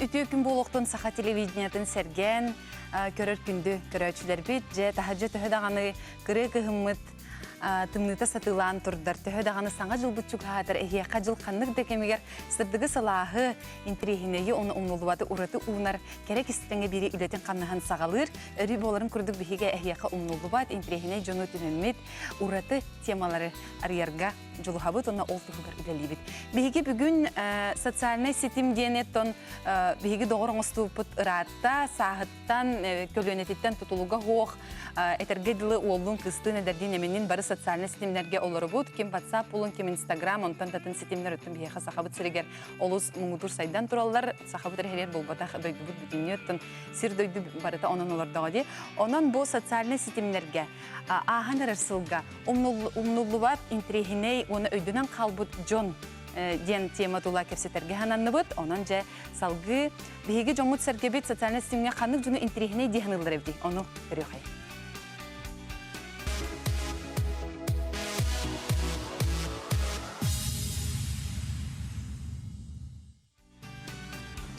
Үтүө күн буолуохтун саха телевидениетын сэргээн көрөр күндү көрөөччүлэрбит дьэ таһырдьа төһө даҕаны кырыы кыһыммыт тымныыта сатыылаан турдар төһө даҕаны саҥа дьылбыт чугаһаатар эһиэхэ дьыл ханнык да кэмигэр сырдыгы сылааһы интириэһинэйи уонна умнуллубаты ураты уунар кэрэ кистэлэҥэ биири үлэтин хамнаһын саҕалыыр өрүү буоларын курдук биһиги эһиэхэ умнуллубат интириэһинэй дьону түмэммит ураты темалары арыйарга дьулуһабыт уонна ол туһугар үлэлиибит. Биһиги бүгүн социальнай ситим диэн оттон биһиги доҕор оҥостубуппут ыраатта, сааһыттан, көлүөнэтиттэн тутулуга суох, этэргэ дылы уоллуун, кыстыын, эдэрдиин, эминнин бары социальнай ситимнэргэ олоробут. Ким WhatsApp булун, ким Instagram, онтон татын ситимнэр өттүн биһиэхэ Сахабыт сиригэр олус муҥутуур сайдан тураллар. Сахабыт эрэ буолбатах, дойдубут бүтүннүү оттон сир дойду барыта онон олордоҕо дии. Онон бу социальнай ситимнэргэ ааһан эрэр сылга умнуллубат интириэһинэй уонна өйдөнөн хаалбыт дьон диэн тема тула кэпсэтэргэ сананныбыт. Онон дьэ салгыы биһиги дьоммут-сэргэбит социальнай ситимҥэ ханнык дьону интириэһинэй дии саныыллар эбитий? Ону көрүөхэй.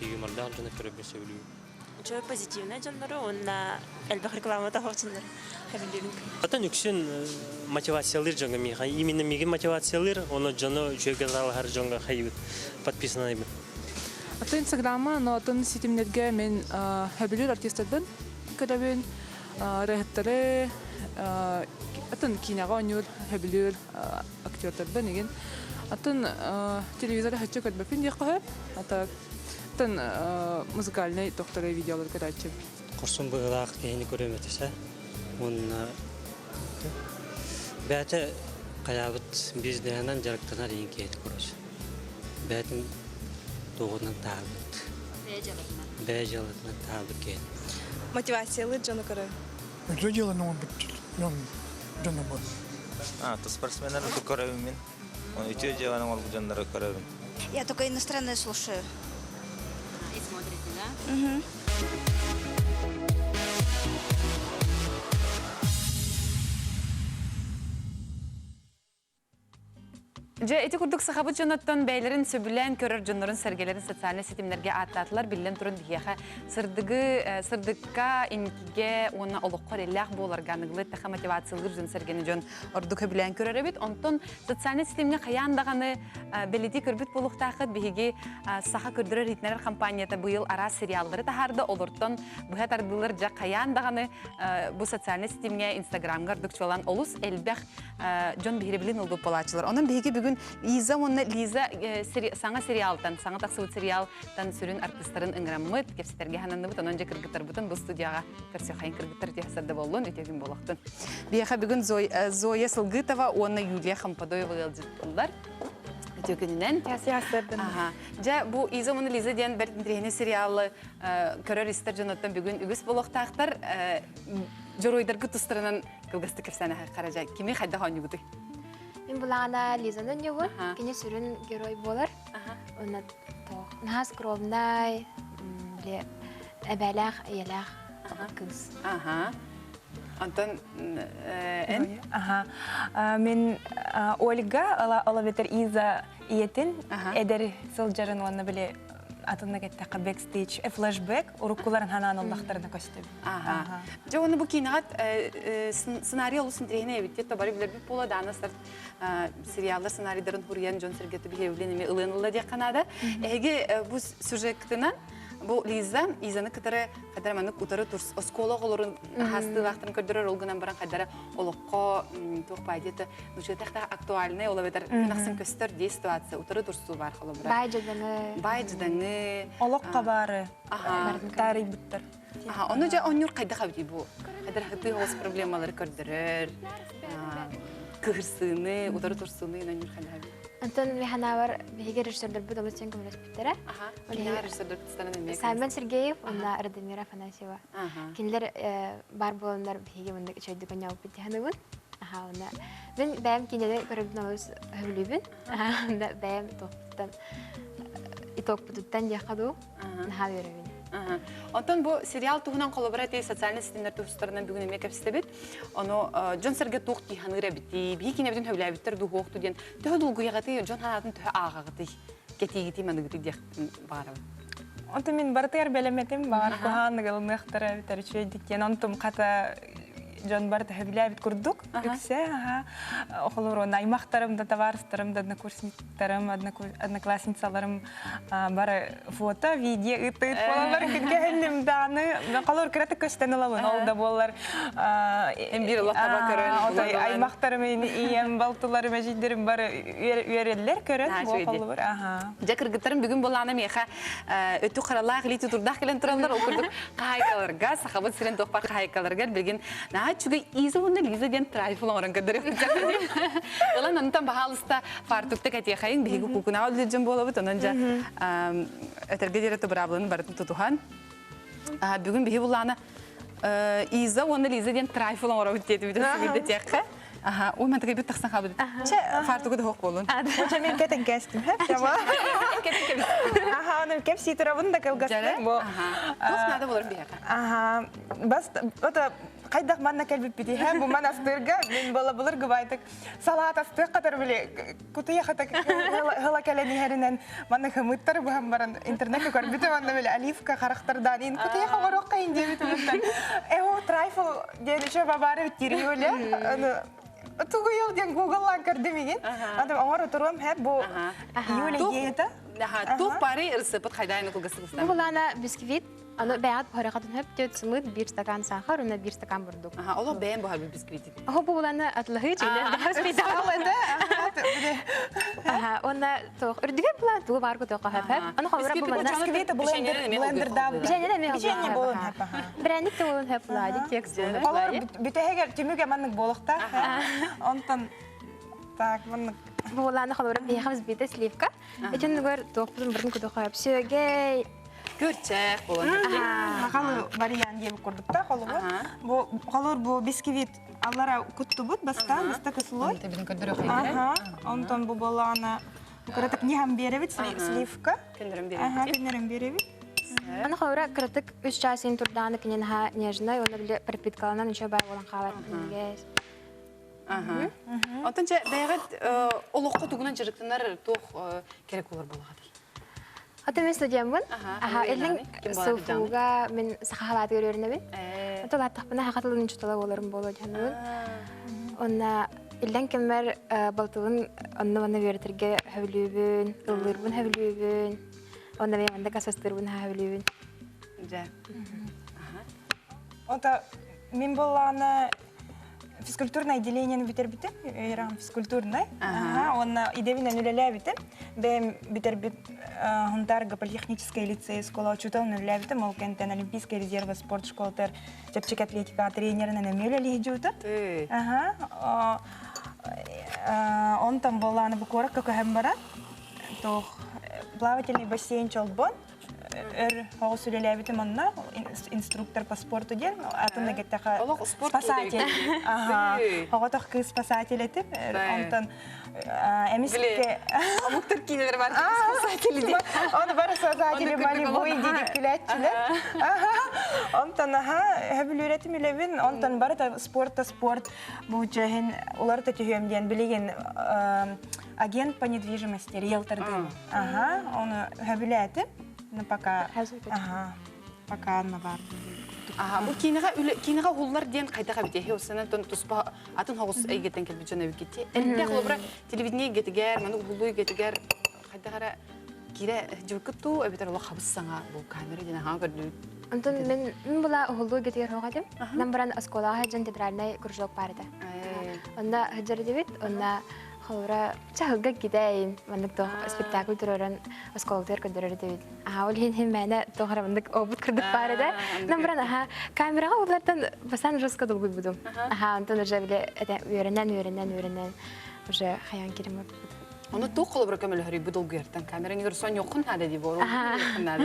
Юмордаах дьону көрөрбүн сөбүлүүбүн. Үчүгэй позитивнай дьоннору уонна элбэх реклама таһааччылары сөбүлүүбүн. Атын үксүн мотивациялыыр дьоҥҥо миэхэ именно миигин мотивациялыыр, ону дьону үчүгэйгэ талаһар дьоҥҥо хайыбыт подписанайбын. Атын инстаграмма, но атын ситимнэргэ мин сөбүлүүр артистарбын көрөбүн, ырыаһыттары, атын киинэҕэ оонньуур сөбүлүүр актердарбын игин. Атын телевизоры хаччы көрбөппүн диэххэ сөп. Ата атын музыкальнай докторы видеолары көрөөччүм. Хорсун быһыылаах киһини көрүөм этэ уонна бэйэтэ хайаабыт бизнеһинэн дьарыктанар иин киһити көрөс. Бэйэтин туоҕунан таһаарбыт. Бэйэ дьыалатынан таһаарбыт киһи. Мотивациялыыр дьону көрөбүн. Үтүө дьыаланы оҥорбут дьон дьонобут. А, то спортсменнары көрөбүн мин. Үтүө дьыаланы оҥорбут дьоннору көрөбүн. Я только иностранные слушаю. И смотрите, да? Угу. Дьэ, ити курдук сахабыт дьоноттон бэйэлэрин сөбүлээн көрөр дьоннорун сэргэлэрин социальнай ситимнэргэ ааттаатылар. Биллэн туран биһиэхэ сырдыгы, сырдыкка, инникигэ уонна олоххо эрэллээх буоларга аныгылыы эттэххэ мотивациялыыр дьон сэргэни дьон ордук сөбүлээн көрөр эбит. Онтон социальнай ситимҥэ хайаан даҕаны бэлиэтии көрбүт буолуохтааххыт. Биһиги Саха көрдөрөр иһитиннэрэр компанията быйыл араас сериаллары таһаарда. Олортон быһа тардылар дьэ хайаан даҕаны бу социальнай ситимҥэ Инстаграмҥа ордук чуолаан олус элбэх дьон биһирэбилин ылбыт буолааччылар. Онон биһиги бүгүн Лиза уонна Лиза саҥа сериалтан, саҥа тахсыбыт сериалтан сүрүн артыыстарын ыҥыраммыт, кэпсэтэргэ сананныбыт. Онон дьэ кыргыттарбытын бу студияҕа көрсүөххэйин кыргыттар үтүө боллун, үтүө күн буолуохтун. Биһиэхэ бүгүн Зоя Сылгытова уонна Юлия Хампадоева ыалдьыттылар. Үтүө күнүнэн. Дьэ, бу Иза уонна Лиза диэн бэрт интэриэһинэй сериалы көрөр-истэр дьоноттон бүгүн үгүс буолуохтаахтар. Дьоруойдаргыт тустарынан Кылгастык кэпсээн Хаража, кими хайдах оонньугутуй? Мин булаана Лизаны оонньуубун. Кини сүрүн герой буолар. Онно наһаа скромнай, били эбээлээх, ийэлээх кыыс. Аха. Антон эн? Аха. Мин Ольга, ол эбэтэр Иза ийэтин эдэр сылдьарын уонна били атыннык эттэххэ бэкстейдж флешбэк уруккуларын ханаан оллахтарына көстөбүт. Аха. Дьэ уонна бу киинэҕэ сценарий олус интэриэһинэй эбит диэт бары билэрбит буола даана старт сериаллар сценарийдарын хуруйан дьон сэргэтэ биһиэбилин эмиэ ылыан ылла диэххэ наада. Эһиги бу сюжеттынан бу Лиза Изаны кытары хайдара маннык утары турс оскуола оҕолорун хаастыылаахтарын көрдөрөр ол гынан баран хайдара олоххо туох баай диэтэ нучетахта актуальный ол эбэтэр күн ахсын көстөр дии ситуация утары турсуу бар холобура. Баай дьадаҥы. Баай дьадаҥы. Олоххо баары таарыйбыттар. Ону дьэ оонньуур хайдах эбитий бу? Хайдах ытыы оҕус проблемалары көрдөрөр, кыһырсыыны, утары турсууну оонньуур хайдах эбит? Антон Миханавар биһиги режиссердэрбит олус диэн көмөлөспүттэрэ. Кинилэр режиссердэр эмиэ Саймон Сергеев уонна Радомира Афанасьева. Кинилэр бар буоланнар биһиги маннык үчүгэйдик оонньообуппут дии саныыбын. Аха, уонна мин бэйэм киинэни көрөбүн олус сөбүлүүбүн. Уонна бэйэм туохпуттан итогпутуттан диэххэ дуу, наһаа үөрэбин. Онтон бу сериал туһунан холобура эти социальный ситимнэр тустарынан бүгүн эмиэ кэпсэтэбит. Ону дьон-сэргэ туох дии саныыр эбитий, биһи кинэбитин сөбүлээбиттэр дуу диэн төһө долгуйаҕытый, дьон санаатын төһө ааҕаҕытый, кэтиигитий, маныгытый диэх баҕарабын. Онтон мин барытыгар бэлэмэтим, баҕар куһаҕан ылыныахтара эбитэр үчүгэйдик диэн. Онтум хата дьон барыта сөбүлээбит курдук үксэ аха холобур аймахтарым да табаарыстарым да однокурсниктарым одноклассницаларым бары фото видео ыыттыыт буолаллар күнкэһинним дааны холобур кыратык көстөн ылабын ол да буоллар биир олох таба көрөн аймахтарым ийэм балтыларым эдьиийдэрим бары үөрэллэр көрөн бу холобур аха дьэ кыргыттарым бүгүн буолаана миэхэ өтүк харалаах илии тутурдаах кэлэн тураллар. Ол курдук хаһаайкаларга, сахабыт сирин туохпар хаһаайкаларыгар билигин наһаа үчүгэй Иза уонна Лиза диэн трайфл оҥорон көрдөрүөхпүт. Ылан онтон баһаалыста фартукта кэтиэхэйин биһиги куукунаҕа үлэлиир дьон буолабыт. Онон дьэ өтөргө диэри быраабыланы барытын тутуһан бүгүн биһи буллаана Иза уонна Лиза диэн трайфл оҥоробут диэтибит диэххэ. Аха, ой, мантыгай бит тахсан хаалбыт. Чэ, фартугу да хоқ болун. Чэ, мен кэтен кэстим. Кэтен кэбис. Аха, оны кэпсии турабын да кылгастык бу. Туох наада болар биһиэхэ? Аха, бас это хайдах манна кэлбиппити һэ бу ман астыырга мин бола былыр гыбайтык салаат астыах катар били кутуйа хата хыла кэлэн иһэринэн манна хымыттар быһан баран интернетке көрбүтүм манна били оливка харахтардаан ин кутуйа хоҕоруохха ин диэбитим эо трайфл диэн еще бабары биттириоле тугуйул диэн гугллаан көрдүм игин аны оҥор отуруом һэ бу июля идеята Туох бары ырысыпыт хайдайны кылгасыгыстан. Бу булана бисквит Аны бэйэҕит буһарыаххытын сөп диэт сымыыт биир стакан саахар уонна биир стакан бурдук. Аха, олох бэйэм буһарбыт бисквитин. Оһо бу буланы атлаһыы чэйлэр Аха, уонна туох үрдүгэр булан тугу баар кутуохха сөп. Аны холобура бу манна Бисквиты блендер блендердаабыт. Бишенер эмиэ Печенье болон хөп аха. Брэник да болон хөп лади текст болон. Олор бүтэһигэр түмүгэ маннык буолуохтаах. Онтон так маннык Буолааны холобура биһиэхэ бисбиитэ сливка. Итиннигэр туохпутун бырын кутуохха сөп. Сүөгэй, Көрчээх болон. Халы вариант диэбит курдукта холобур. Бу холор бу бисквит аллара куттубут бастаан бастакы слой. Аха. Онтон бу болаана кыратык ниһан биэрэбит сливка. Көннөрөн биэрэбит. Аха, көннөрөн биэрэбит. Аны холобура кыратык үс чаас иһин турдааны кинин аха нежный, уонна били пропиткаланан үчүгэй баар буолан хаалар. Онтон чэ бэйэҕит олоххо тугунан дьарыктанар туох керек болар буолаҕытый? Ата мен студияммын. Аха, иллин СУФУга мен саха халаатыгар үөрэнэбин. Ото лааттахпына саха тылын учуутала буоларым буолуо дьаһанабын. Онна иллэн кэммэр балтыбын онно-манна үөрэтэргэ хөбүлүүбүн, ыллыырбын хөбүлүүбүн. Онно мен манна касастыырбын хөбүлүүбүн. Дьэ. Ото мин буоллаҕына физкультурное отделениени бүтэрбитим, үөрэҕим физкультурнай. Уонна идэбинэн үлэлээбитим. Бэйэм бүтэрбит Хунтаарга политехническай лицей школа учууталын үлэлээбитим. Ол кэнтэн Олимпийскай резерва спорт школатыгар чэпчэки атлетика тренеринэн эмиэ үлэлиһдьубутум. Онтон буоллааны бу куоракка көһөн баран, туох плавательный бассейн чолбон өр оҕус үлэлээбитим онно инструктор по спорту диэн атын кэттэхэ спасатель оҕотох кыыс спасатель этим онтон эмискэ омуктар киинелер бар спасатели диэн оны бар спасатели Малибу диdik күлээччилэр онтон аха хөбүлүүрэтим үлэбин онтон барыта спорт та спорт бу чэһин уларыта түһүөм диэн билигин агент по недвижимости риэлтордыын Ага, оны хөбүлээтим. Ну пока. Ага. Пока анна бар. Аха, бу киинэҕэ үлэ киинэҕэ уһуллар диэн хайдах эбитий? Эһи тон туспа атын хоҕус эйгеттен кэлбит дьон эбиккит. Элбэх холобура телевидение эйгэтигэр, маны уһуллуу эйгэтигэр хайдах эрэ киирэ дьылкыт туу эбэтэр олох хабыс саҥа бу камера диэн аһаҥа көрдүбүт. Онтон мен мин була уһуллуу эйгэтигэр хоҕ этим. Нам баран оскуолаҕа сылдьан театральнай кружок баар этэ. Онно сылдьар этибит, онно Холобура, чаһылга китэйин, маннык туох спектакль туруоран оскуолатыгар көрдөрөр этибит. Аха, ол иһин мээнэ туох эрэ маннык опыт курдук баар этэ. Нам баран аха, камераҕа улартан бастаан жестко долгуйбутум. Аха, онтон уже бile это үөрэнэн, үөрэнэн, үөрэнэн уже хайаан кирим барбыт. Ону туох холобура көмөлөһөрүй бу долгуйартан камераны көрсөн йоххун наада дии буолуо. Наада.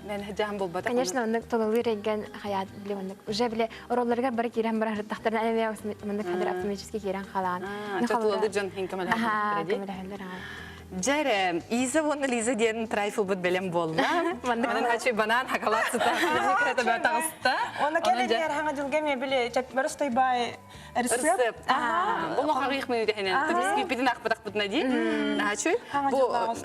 Мен жаһан буолбатах. Конечно, оннук тололуур эйгэн хаyaат бile оннук уже бile оролларыгар бары киирэн баран ырыттахтарына эмиэ маннык хадыр автоматически киирэн халаан. Чатылады дьон хин көмөлөһөллөр Дьэрэ, Иза уонна Лиза диэн трайфылбыт бэлэм буолла. Манан хачы банан хакалат сыта. Таҕыста. Оны кэлэн хаҥа дьылга эмиэ били барыстай бай. Рецепт. Бу лохаҕыйых мүнүүтэ Бискиппитин ахпытахпытына дии. Наачуй. Бу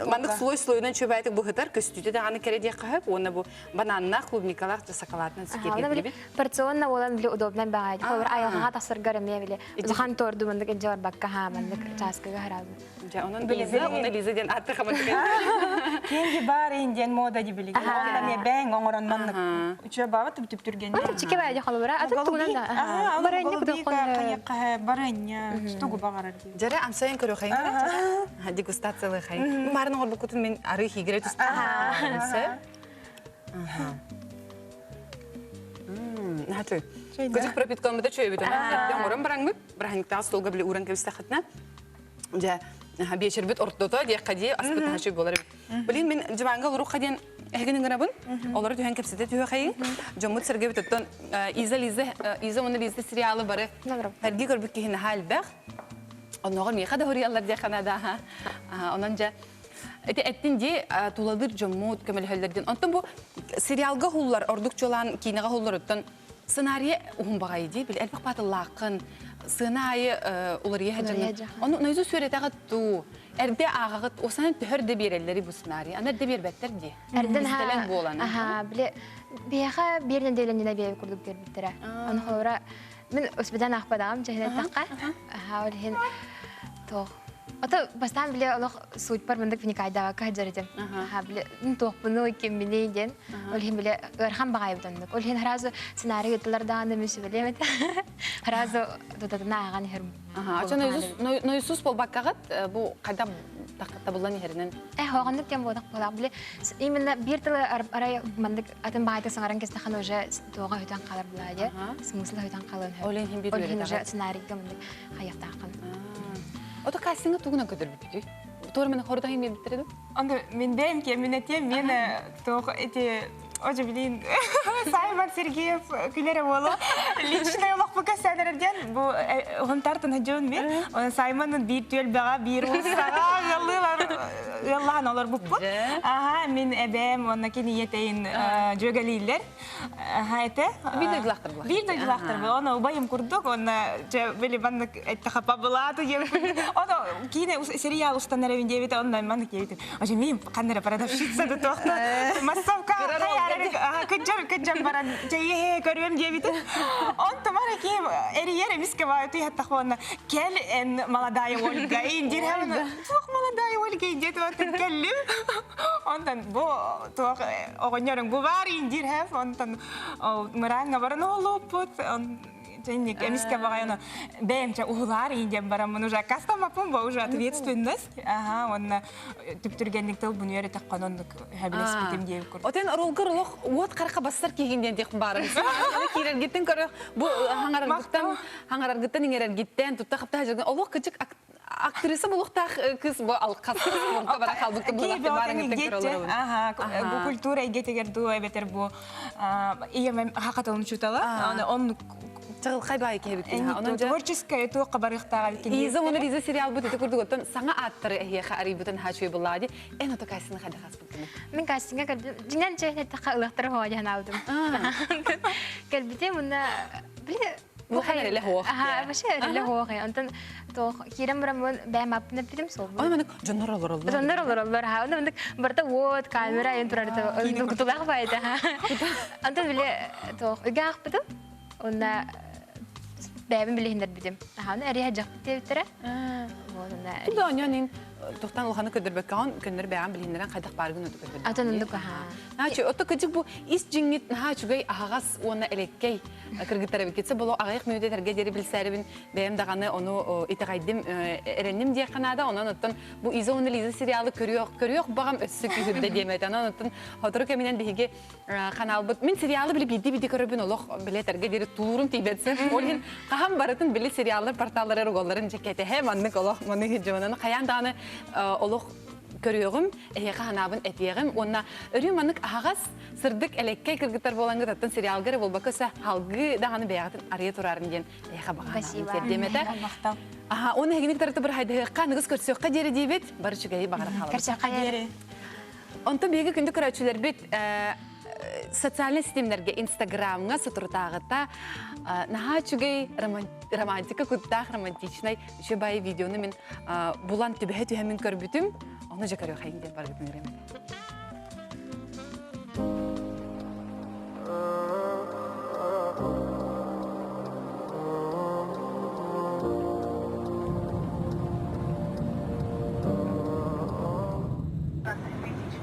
маннык слой слойунан чөбээтик быһытар көстүүтэ даҕаны кэрэ диэххэ сөп. Уонна бу бананнаах, клубникалаах, сакалаатынан сикиэргэтилибит. Порционно буолан били удобнай баҕайы. Холобур айылҕаҕа тахсаргар эмиэ били улахан торду маннык илдьэ барбакка ха маннык чааскыга хараабы. Дьэ, онон Лиза, онон Лиза диэн аатты хаматык. Кенги бар индиан мода ди билигин. Онна ме бэң оҥорон маннык үчүө баҕа түптүп түргэн. Аты чике баайы холобура, аты тугунан да. Баранья кудук кайыкка баранья тугу баҕарар дии. Дьэрэ амсайын көрө хайын. Дегустациялы хайын. Марын оҥорбуккутун мин ары хигире түспүт. Наһаа Көтүк пропиткаммыта чөйбүт. Эрдэ оҥорон бараҥмыт, быраханьыктаах столга били ууран кэбистэххитинэ, дьэ биэчэрбит ортото диэххэ дии аспыт таһаччы буолар эбит. Блин, мин дьыбаанга олоруохха диэн эһигин ыҥырабын. Олору түһэн кэпсэтэ түһүөхайын. Дьоммут сэргэбит оттон Иза Лиза Иза уонна Лиза сериалы бары сэргии көрбүт киһи наһаа элбэх. Онноҕор миэхэ да хоруйаллар диэххэ наада. Онон дьэ Ити эттин дии тулалыыр дьоммут көмөлөһөллөр диэн. Онтон бу сериалга уһуллар, ордук чуолаан киинэҕэ уһуллар оттон сценарийа уһун баҕайы дии. Били элбэх баатыллааххын, сыана аайы уларыйа сылдьаҥҥын. Ону наизусть үөрэтэҕит дуу? Эрдэ ааҕаҕыт, осанан төһөр да биэрэллэри бу сценарий. Аны эрдэ биэрбэттэр дии. Эрдэн Кистэлэҥ буолан. Аха, били биһиэхэ биир нэдиэлэнньинэ биэби курдук биэрбиттэрэ. Ону холобура Мин успедан аахпатаҕым чэһин эттэххэ. Аха, ол иһин туох. Ото бастаан били олох суутпар мындык вникайдаабакка сылдьар этим. Аха, били туохпунуй, кимминий диэн. Ол иһин били ыарахан баҕайыбыт оннук. Ол иһин сразу сценарий ыыттылар даҕаны мин сүбэлиэм этэ. Сразу тутатына ааҕан иһэрим. Аха, очон Иисус буолбаккаҕыт бу хайда табыллан иһэринэн. Э, хоҕоннук диэн буолах буолах. Били именно биир тылы арай мандык атын баайта саҥаран кэстэххинэ уже туоҕа өтөн хаалар булаа дии смысла өтөн хаалыан сөп ол иһин биир ол иһин уже сценарийга мындык хайыахтааххын Ото кастинга тугунан көтөрбүттүй? Туора мен хорутан биэрбиттэрэ ду? Анда мен бэйэм киэммин этиэм, мен туох эти Оже билин Саймон Сергеев күлэрэ буолу личный олохпука сэнэрэр диэн бу уһунтартан хадьон мин Саймонун биир түөлбэҕэ биир уулуссаҕа ыаллыылар ыаллаһан олорбуппут. Аха, мин эбээм уонна кини ийэтэйин дьүөгэлииллэр. Аха, этэ. Биир дойдулаахтар буолар. Биир дойдулаахтар буолар. Оны убайым курдук, онно дьэ били маннык эттэхапа былааты диэн. Оно киинэ сериал устан эрэбин диэбитэ, онно маннык диэбитим. Оже мин ханна эрэ продавщица да туохта массовка кыджар кыджар баран чэйиһэ көрүөм диэбитим. Онтум ара киһи эрийэр эмискэ баайы туйаттах уонна кэл эн молодая Ольга индирһэм туох молодая Ольга индиэ туохтан кэллим онтон бу туох оҕонньоруҥ бу баар индирһэм онтон мырааҥҥа баран оҕолуоппут Чэнник эмискэ баҕайы бэйэм чэ уһулаар индиэн бараммын уже кастамаппын бу уже ответственность аха уонна түптүргэнник тыл буну үөрэтэх оннук хэбилэспитим диэбит курдук. Отен оролгор олох уот харха бассар киһин диэн диэх баарым. Киирэргиттэн көрө бу хаҥараргыттан хаҥараргыттан иҥэрэргиттэн тутта хапта жыргын олох кычык актриса булуктаах кыз бу алкас спортка бара халбыкты булакты барыңыттан көрө олоробун. Ага, бу культура эйгетигер дуу эбэтэр бу ийэм хакатылын учутала. Аны оннук Чаҕылхай баайы киһи Онон творческая туохха барыахтааҕа эбиккин. Иза уонна Лиза сериал бут ити курдук оттон саҥа ааттары эһиэхэ арыйбытын хаачуй буллаа эн ото кастинга хайдах аспыттыны? Мин кастинга кэлбитим. Дьиҥэн чэһин эттэххэ ылыахтара хоҕо диэн аабытым. Кэлбитим уонна били Улахан эрэлэ хоох. Аха, вообще эрэлэ хоох. Онтон туох киирэн бараммын бэйэм аппын эппитим сол. Ой, маннык дьоннор олороллор. Дьоннор олороллор. Аха, онно маннык барыта уот, камера айан турар кутулаах баайда. Онтон били туох үгэ аахпытым. Онна бэйэбин билиһиннэрбитим. Аха, оны эрийэ дьахпыт диэбиттэрэ. Вот, онна. Туда оньонин тухтан улаханы көдөрбөккөҕүн көннөр бэйэҕин билиһиннэрэн хайдах бааргын өтө көрбөт. Атын оннук аха. Наачы, отто кыдьык бу ис дьиҥҥит наһаа үчүгэй аһаҕас уонна элеккэй кыргыттар эбиккитсэ боло аҕыйах мүнүүтэ этэргэ диэри билсээрибин бэйэм даҕаны ону итэҕэйдим эрэнним диэххэ наада онон оттон бу Иза уонна Лиза сериалы көрүөх көрүөх баҕам өссө күүһүрдэ диэм этэ онон оттон сотору кэминэн биһиги ханаалбыт мин сериалы били биирдии биирдии көрөрбүн олох били этэргэ диэри тулуурум тиийбэтсин ол иһин хаһан барытын били сериаллар порталлары ругалларын дьэкэтэһэ маннык олох маннык дьонаны хайаан даҕаны олох көрүөҕүм эһиэхэ ханаабын этиэҕим уонна өрүү маннык аһаҕас сырдык элэккэй кыргыттар буолаҥҥыт аттан сериалга эрэ буолбакка өссө халгыы даҕаны бэйэҕитин арыйа турарын диэн эһиэхэ баҕанаабын тиэрдиэм этэ аха уонна эһигини кытары бырахайдаһыахха аныгыс көрсүөххэ диэри диибит бары үчүгэйи баҕара хаалабыт Көрсүөххэ диэри Онтон биһиги күндү көрөөччүлэрбит. Социальнай ситимнэргэ Инстаграмҥа соторутааҕыта наһаа үчүгэй романтика куттаах романтичнай үчүгэй баайы видеону мин булан түбэһэ түһэммин көрбүтүм. Ону дьэ көрүөххэйиҥ диэн баргытын ыҥырыам этэ.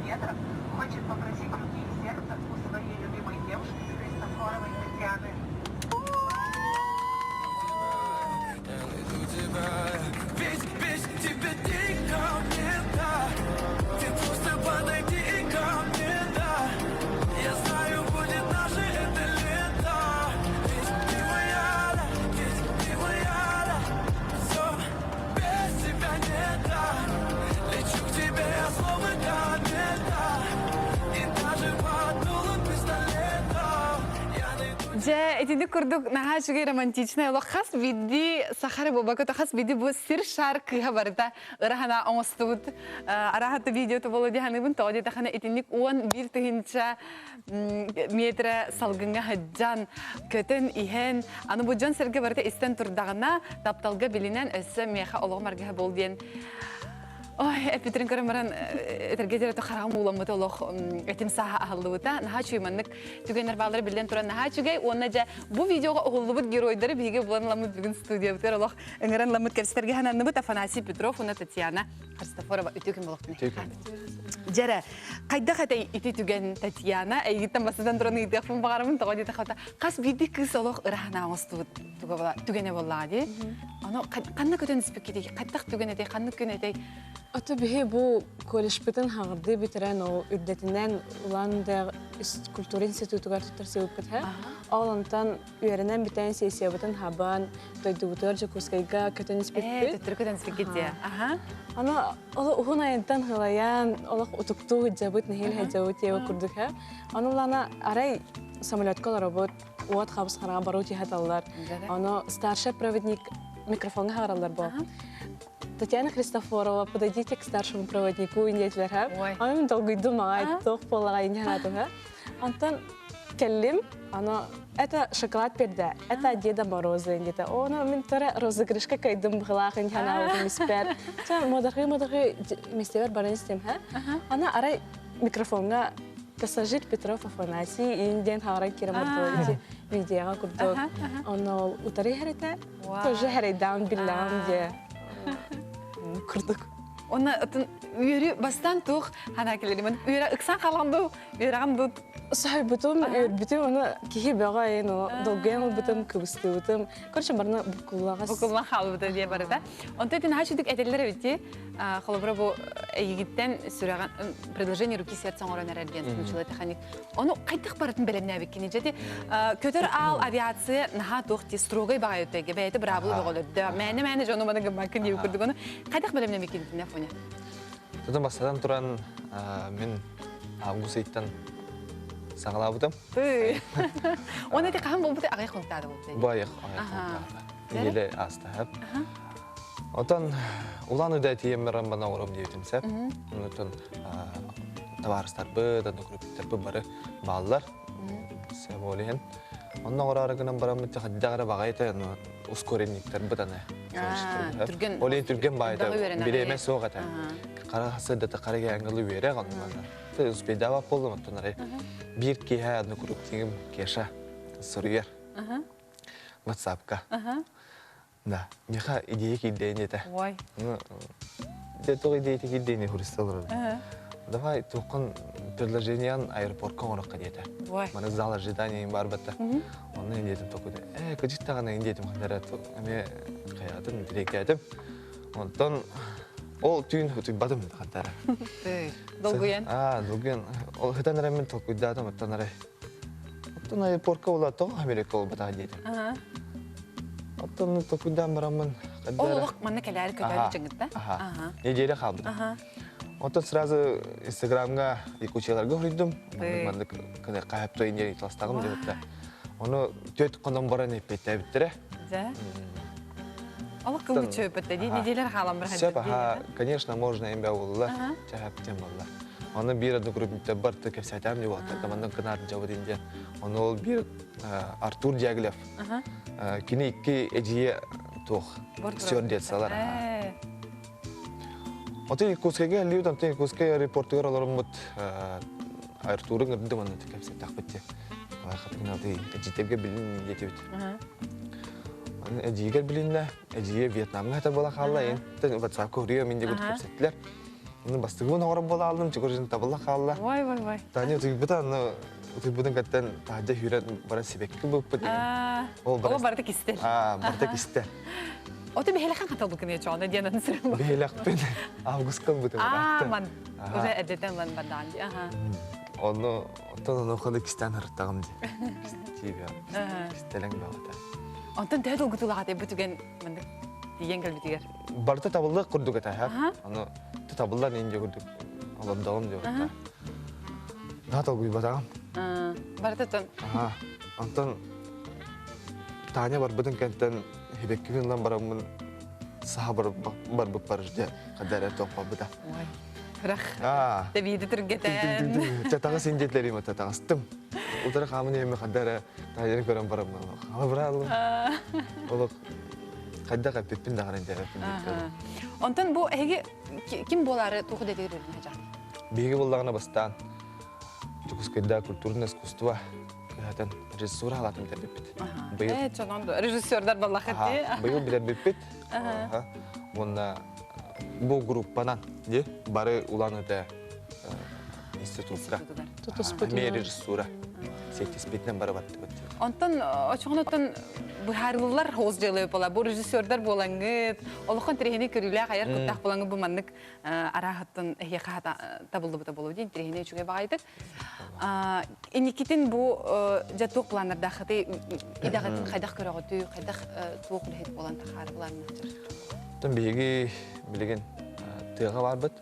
Метров хочет попросить руки и сердца у своей любимой девушки Христофоровой Татьяны. Ведь без тебя дико мне, да. Ты просто подойди ко мне, да. Я знаю, будет наше это лето. Ведь ты моя, да, ведь ты моя, да. Все, без тебя не так. Лечу к тебе, я словно комета. И даже под дулом пистолета я найду Дьэ, итини курдук наһаа үчүгэй романтичнай олох хас биирдии сахара буолбакка хас биирдии бу сир шар кыыһа барыта ыра оҥостубут араһаты видеото боло дии саныыбын тоҕо диэтэххинэ итинник 11 тыһыынча метрэ салгыҥҥа сылдьан көтөн иһэн аны бу дьон сэргэ барыта истэн турдаҕына тапталга билинэн өссө миэхэ олоҕум аргыһа буол диэн Ой, эппитерин көрөн баран этэргэ диэри хараҕым ууламмыта олох этим сааһа аһыллыбыта. Наһаа үчүгэй маннык түгэннэр бааллара биллэн туран наһаа үчүгэй. Уонна дьэ бу видеоҕа уһуллубут геройдары биһиги булан ыламмыт бүгүн студиябытыгар олох ыҥыран ыламмыт кэпсэтэргэ сананныбыт Афанасий Петров уонна Татьяна Христофорова үтүө күн буолуохтун. Дьэрэ, хайдах этэй ити түгэн Татьяна эйигиттэн бастатан туран ыйытыахпын баҕарабын тоҕо диэтэххэ хас биирдии кыыс олох ыраһана оҥостубут түгэнэ буоллаҕа дии. Ону ханна көтөн испиккитий? Хайдах түгэн этэй? Ханнык күн этэй? Ото биһи бу колледжпытын хаҥырдыы бүтэрэн ол үрдэтинэн улаан культура институтугар туттарсыбыппыт һэ. Ол онтон үөрэнэн бүтэн сессиябытын хабан дойдубутугар Дьокуускайга көтөн испиппит. Төттөрү көтөн испиккит дии. Аха. Аны ол уһун айантан хылайан олох утуктуу сылдьабыт, нэһиил сылдьабыт диэбит курдук һэ. Аны улаана арай самолетка олоробут, уот хабыс хараҕа баруу тиһаталлар. Ону старший проводник микрофоҥҥа хаҕараллар бу. Татьяна Христофорова, подойдите к старшему проводнику диэтилэр һэ. Аны мин долгуйдум аҕай, туох буоллаҕай инньэ санаатым һэ. Онтон кэллим, аны это шоколад пердэ, это Деда Мороза диэтэ. Ону мин тура розыгрышка кайдым быһылаах инньэ санаабытым испэр. Чэ, модыргыы-модыргыы местебэр баран истим һэ. Аны арай микрофоҥҥа пассажир Петров Афанасий иин диэн хаҕаран киирэн бардылар видеоҕа курдук. Онно ол утары иһэр этэ. Тоже хэрайдаан биллэҕим дьэ. Курдук. Онно атын үөрүү бастаан туох ханаа кэлэрим. Үөрэ ыксаан хаалан бу, үөрэҕим бу. Сойбутум, үөрбүтүм, ону киһи бөҕө айын, долгуйан ылбытым, кыбыстыбытым. Короче, барына букуллаҕас. Букуллан хаалбыта диye барыта. Онто итин хаачыдык этэллэр эбит Холобура бу эйигиттэн сүрэҕин предложение руки сердца оҥорон эрэр диэн нуччалыы техник. Ону хайдах барытын бэлэмнээбиккини дьэти көтөр аал авиация наһаа туох ти строгай баҕайы өттөйгө бэйэтэ быраабыла бөҕөлөрдө. Мээнэ-мээнэ дьону маны гыммаккын диэбит курдук ону хайдах бэлэмнэмиккин итиннэ Фоня? Тутан бастатан туран мин август ыйыттан саҕалаабытым. Оны ити хаһан буолбута аҕай хонтаада буолбута. Бу айах хонтаада. Нэдиэлэ ааста. Отон Улан Удэ тиийэммэр бана оҥором диэбитим сөп. Онтон табаарыстарбыт, одногруппиктарбыт бары бааллар. Сөп ол иһин. Онно оҥороору гынан бараммыт хайдах эрэ баҕайыта ускоренниктарбыт аны. Түргэн Ол иһин түргэн баайыта бириэмэ суох этэ. Хара сырдата хара ангылы үөрэх онно. Успейдаабат буоллум оттон арай биир киэһэ одногруппнигым Кеша суруйар. Ватсапка. Да, миэхэ идея киирдэйин диэтэ. Ой. Ну, дьэ туох идеята киирдэйин хуриста олорор. Давай туоххун предложениеан аэропортка оҥорохха диэтэ. Ой. Маны зал ожидания бар батта. Онно индиэтим токуйда. Э, кыдьык даҕаны индиэтим ханнара эмиэ хайаатын тириэкээтим. Онтон ол түүн утуйбатым хантара. Долгуйан. Аа, долгуйан. Ол хытан эрэ мин толкуйдаатым оттон арай. Оттон аэропортка була тоҕо Америка буолбатаҕа диэтим. Оттон толкуйдаан бараммын Ол олох манна кэлээри көтөөрү дьаҥытта. Аха. Неделя хаалбыта. Оттон сразу Инстаграмҥа якутияларга хоруйдум. Маннык маннык хаһыпта индиэн таластаҕым диэбиттэ. Ону түөрт хонон баран эппиэттээбиттэрэ. Дьэ. Олох кылгы чөпөттө дии неделя хаалан баран. Сөп, аха, конечно, можно имбэ булла. Чаһап тем булла. Аны биир одногруппниктар барты кэпсэтэм диye буолаттар. Манна кынар жабыт диэн. Оны ол биир Артур Дягилев. Кини икки эдьиийэ туох стюардессалар. Оты Иркутскайга эллибит, онтон Иркутскай аэропортугар олороммут Артуры ыҥырдым онно кэпсэттэхпит дии. Хатыгын аты эдьийтэргэ билин диэтибит. Эдьиийгэр билиннэ, эдьиийэ Вьетнамҥа хата буола хаалла, эн WhatsApp көрүө мин диэбит кэпсэттилэр. Оны бастыгыбын оҥорон буола алдым, чугуржын табылла хаалла. Вай, вай, вай. Таня утуйбута, аны утуйбутун кэттэн таһырдьа сүүрэн баран сибэкки быппыт. Ол барыта кистэл. Аа, барыта кистэл. Ото биһилэхэн хаталбыкын ечоона диэн аны сирин Биһилэхпин августка ылбытым. Аа, ман. Уже эдетен лан бардаан ди. Аха. Ону оттон ону хону кистээн харыттаҕым ди. Кистиибэ. Кистэлэҥ баҕата. Онтон төһө долгутуулаах бу түгэн маннык тиийэн кэлбитигэр? Барыта табыллыах курдук этэ, Ону табыллар инде курдук олордоҕум диэбитэ. Наһаа толкуйбатаҕым. Барыта тон. Онтон Таня барбытын кэнтэн хибеккибин ылан бараммын саха барбыппар дьэ хадара туохпабыта. Ой. Бырах. Тэбииди түргэтэн. Чатаҕас индиэтлэрим ата таҕыстым. Утары хаамын иһэмми хадара Таняны көрөн бараммын халабыраалым. Олох хайдах эппиппин даҕаны диэбэппин диэбит. Онтон бу эһиги ким буолаары туох идэтигэр үлэлэһэ дьаҕын? Биһиги буоллаҕына бастаан Дьокуускайда культурное искусство кыһатын режиссура халатын бүтэрбиппит. Быйыл Э, чонон режиссердар баллахыт Быйыл бүтэрбиппит. Уонна бу группанан ди бары улан өтө институтка. Эмиэ режиссура. Сиэттиспитинэн бары баттыбыт. Онтон очоҕунуттан быһаарыллар хоус дьыала буола. Бу режиссердар буолаҥҥыт, олохон тириһини көрүүлээх айар куттаах буолаҥҥыт бу маннык арааһыттан эһиэхэ табыллыбыта буолуо диэн тириһини үчүгэй баҕайытык. Инникитин бу дьэ туох планнардааххытый идэҕитин хайдах көрөҕүтүй, хайдах туох үлэһит буолан тахаары былааннаахтар? Оттон биһиги билигин тыаҕа барбыт.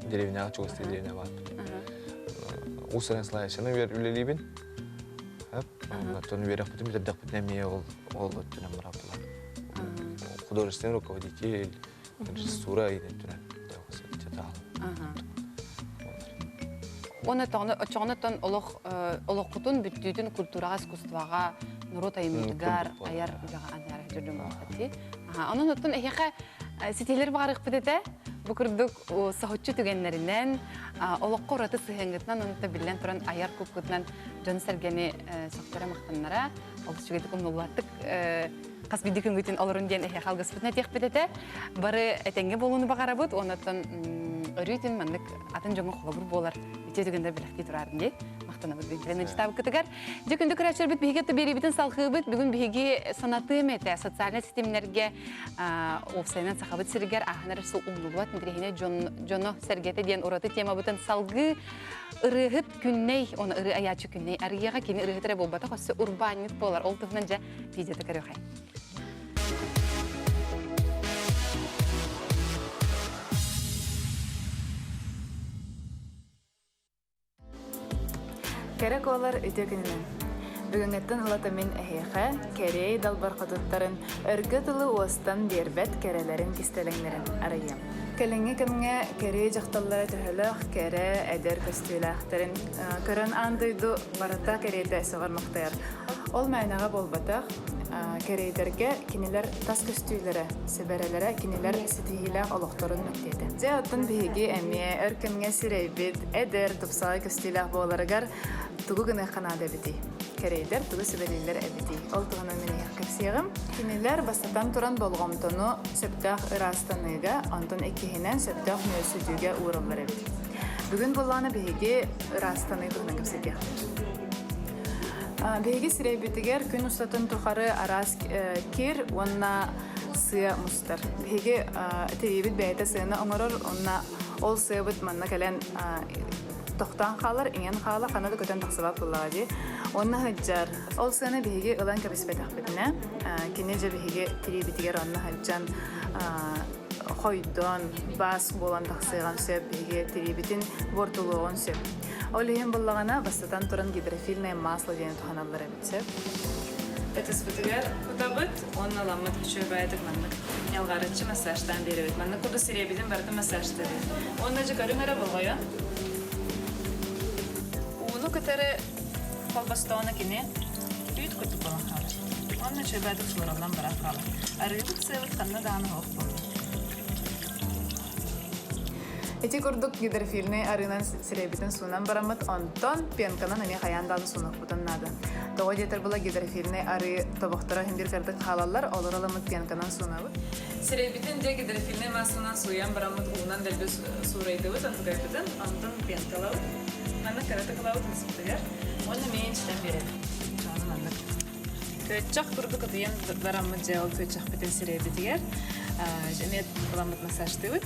Деревняҕа чугастыы деревня барбыт. Уус-уран салайааччыны үлэлиибин. Оттон үөрэхпитин бүтэрдэхпитинэ эмиэ ол ол өттүнэн бараппылар. Художественный руководитель, режиссура өттүнэн Уонна оччоҕуна олох олоххутун бүттүүтүн культураҕа, искусствоҕа, норуот айымньытыгар, айар үлэҕэ анаара дьон буолбат Онон оттон эһиэхэ ситиһилэр баҕарыахпыт этэ. Бу курдук соһуччу түгэннэринэн, олоххо ураты сыһыаҥҥытынан, онно биллэн туран айар куккутунан дьон-сэргэни сөхтөрө махтаннара, олус үчүгэйдик умнуллубаттык хас биирдии күҥҥүтүн олорун диэн эһиэхэ алгыспытын этиэхпит этэ. Бары этэҥҥэ буолууну баҕарабыт, оннуттан өрүүтүн маннык атын дьоҥҥо холобур буолар үтүө түгэннэр бэлэхтии турарын дии махтанабыт билэн ычтаабыккытыгар. Дьэ күндү көрөөччүлэрбит биһиги биэриибитин салҕыыбыт. Бүгүн биһиги санатыым этэ социальнай ситимнэргэ уопсайынан Сахабыт сиригэр ааһан эрэр сыл умнуллубат интэриэһинэй дьоно сэргэтэ диэн ураты темабытын салгыы ырыаһыт Күннэй, оны ырыа айааччы Күннэй арыйыаҕа кини ырыаһыт эрэ буолбатах, өссө урбаанньыт буолар. Ол туһунан дьэ видеота көрүөхэй. Кэрэ куолар үтүө күнүнэн! Бүгүҥҥүттэн ылата мин эһиэхэ кэриэй далбар хотуттарын өргө тылы уостан биэрбэт кэрэлэрин кистэлэҥнэрин арыйыам. Кэлиҥҥи кэмҥэ кэриэй дьахталлара төһөлөөх кэрэ, эдэр көстүүлээхтэрин көрөн аан дойду барыта кэриэтэ сөҕөр-махтайар. Ол мээнэҕэ буолбатах, кэриэйдэргэ кинилэр тас көстүүлэрэ, сэбэрэлэрэ кинилэр ситиһиилээх олохторун мэктиэтэ. Дьэ, оттон биһиги эмиэ өр кэмҥэ сирэйбит эдэр, тупсаҕай көстүүлээх буоларыгар тугу гыныахха наада эбитий? Кэриэйдэр тугу сүбэлииллэр эбитий? Ол туһунан мин эһиэхэ кэпсиэҕим. Кинилэр бастатан туран болҕомтону сөптөөх ыраастаныыга, онтон иккиһинэн сөптөөх нүөлсүтүүгэ уураллар эбит. Бүгүн буоллаҕына биһиги ыраастаныы туһунан кэпсэтиэхпит. Биһиги сирэйбитигэр күн устатын тухары араас кир уонна сыа мустар. Биһиги тириибит бэйэтэ сыаны оҥорор уонна ол сыабыт манна кэлэн тохтоон хаалар, иҥэн хаалар, ханна да көтөн тахсыбат буоллаҕа дии. Уонна сылдьар. Ол сыаны биһиги ылан кэбиспэтэхпитинэ, кини дьэ биһиги тириибитигэр онно сылдьан хойдон, баас буолан тахсыаҕын сөп, биһиги тириибитин буортулуоҕун сөп. Ол иһин буллаҕына, бастатан туран гидрофильное масло диэни туһаналлар эбит сөп. Ытыспытыгар кутабыт уонна ламмыт үчүгэй баайытык маннык ньалҕарыччы массажтаан биэрэбит. Маннык курдук сирэйбитин барытын массажтыыбыт. Уонна дьэ көрүҥ эрэ болҕойон. кытары холбостоҕуна кини үүт курдук буолан хаалар. Уонна үчүгэйдик суураллан баран хаалар. Арыыбыт сыабыт ханна даҕаны суох буолла. Ити курдук гидрофильнай арыынан сирэйбитин суунан бараммыт, онтон пенканан эмиэ хайаан даҕаны суунуохпутун наада. Тоҕо диэтэр була гидрофильнай арыы тобохторо иһин биир кырдык хаалаллар, олор ыламмыт пенканан суунабыт. Сирэйбитин дьэ гидрофильнай маассанан сууйан бараммыт уунан дэлби суурайдыбыт, онтукайбытын, онтон пенкалабыт. Маннык кыратык ылабыт ымсыктыгар уонна эмиэ инчитэн биэрэбит. Дьону маннык Көччөх курдук ытыйан бараммыт дьэ ол көччөхпүтүн сирэйбитигэр эмиэ ыламмыт массажтыыбыт.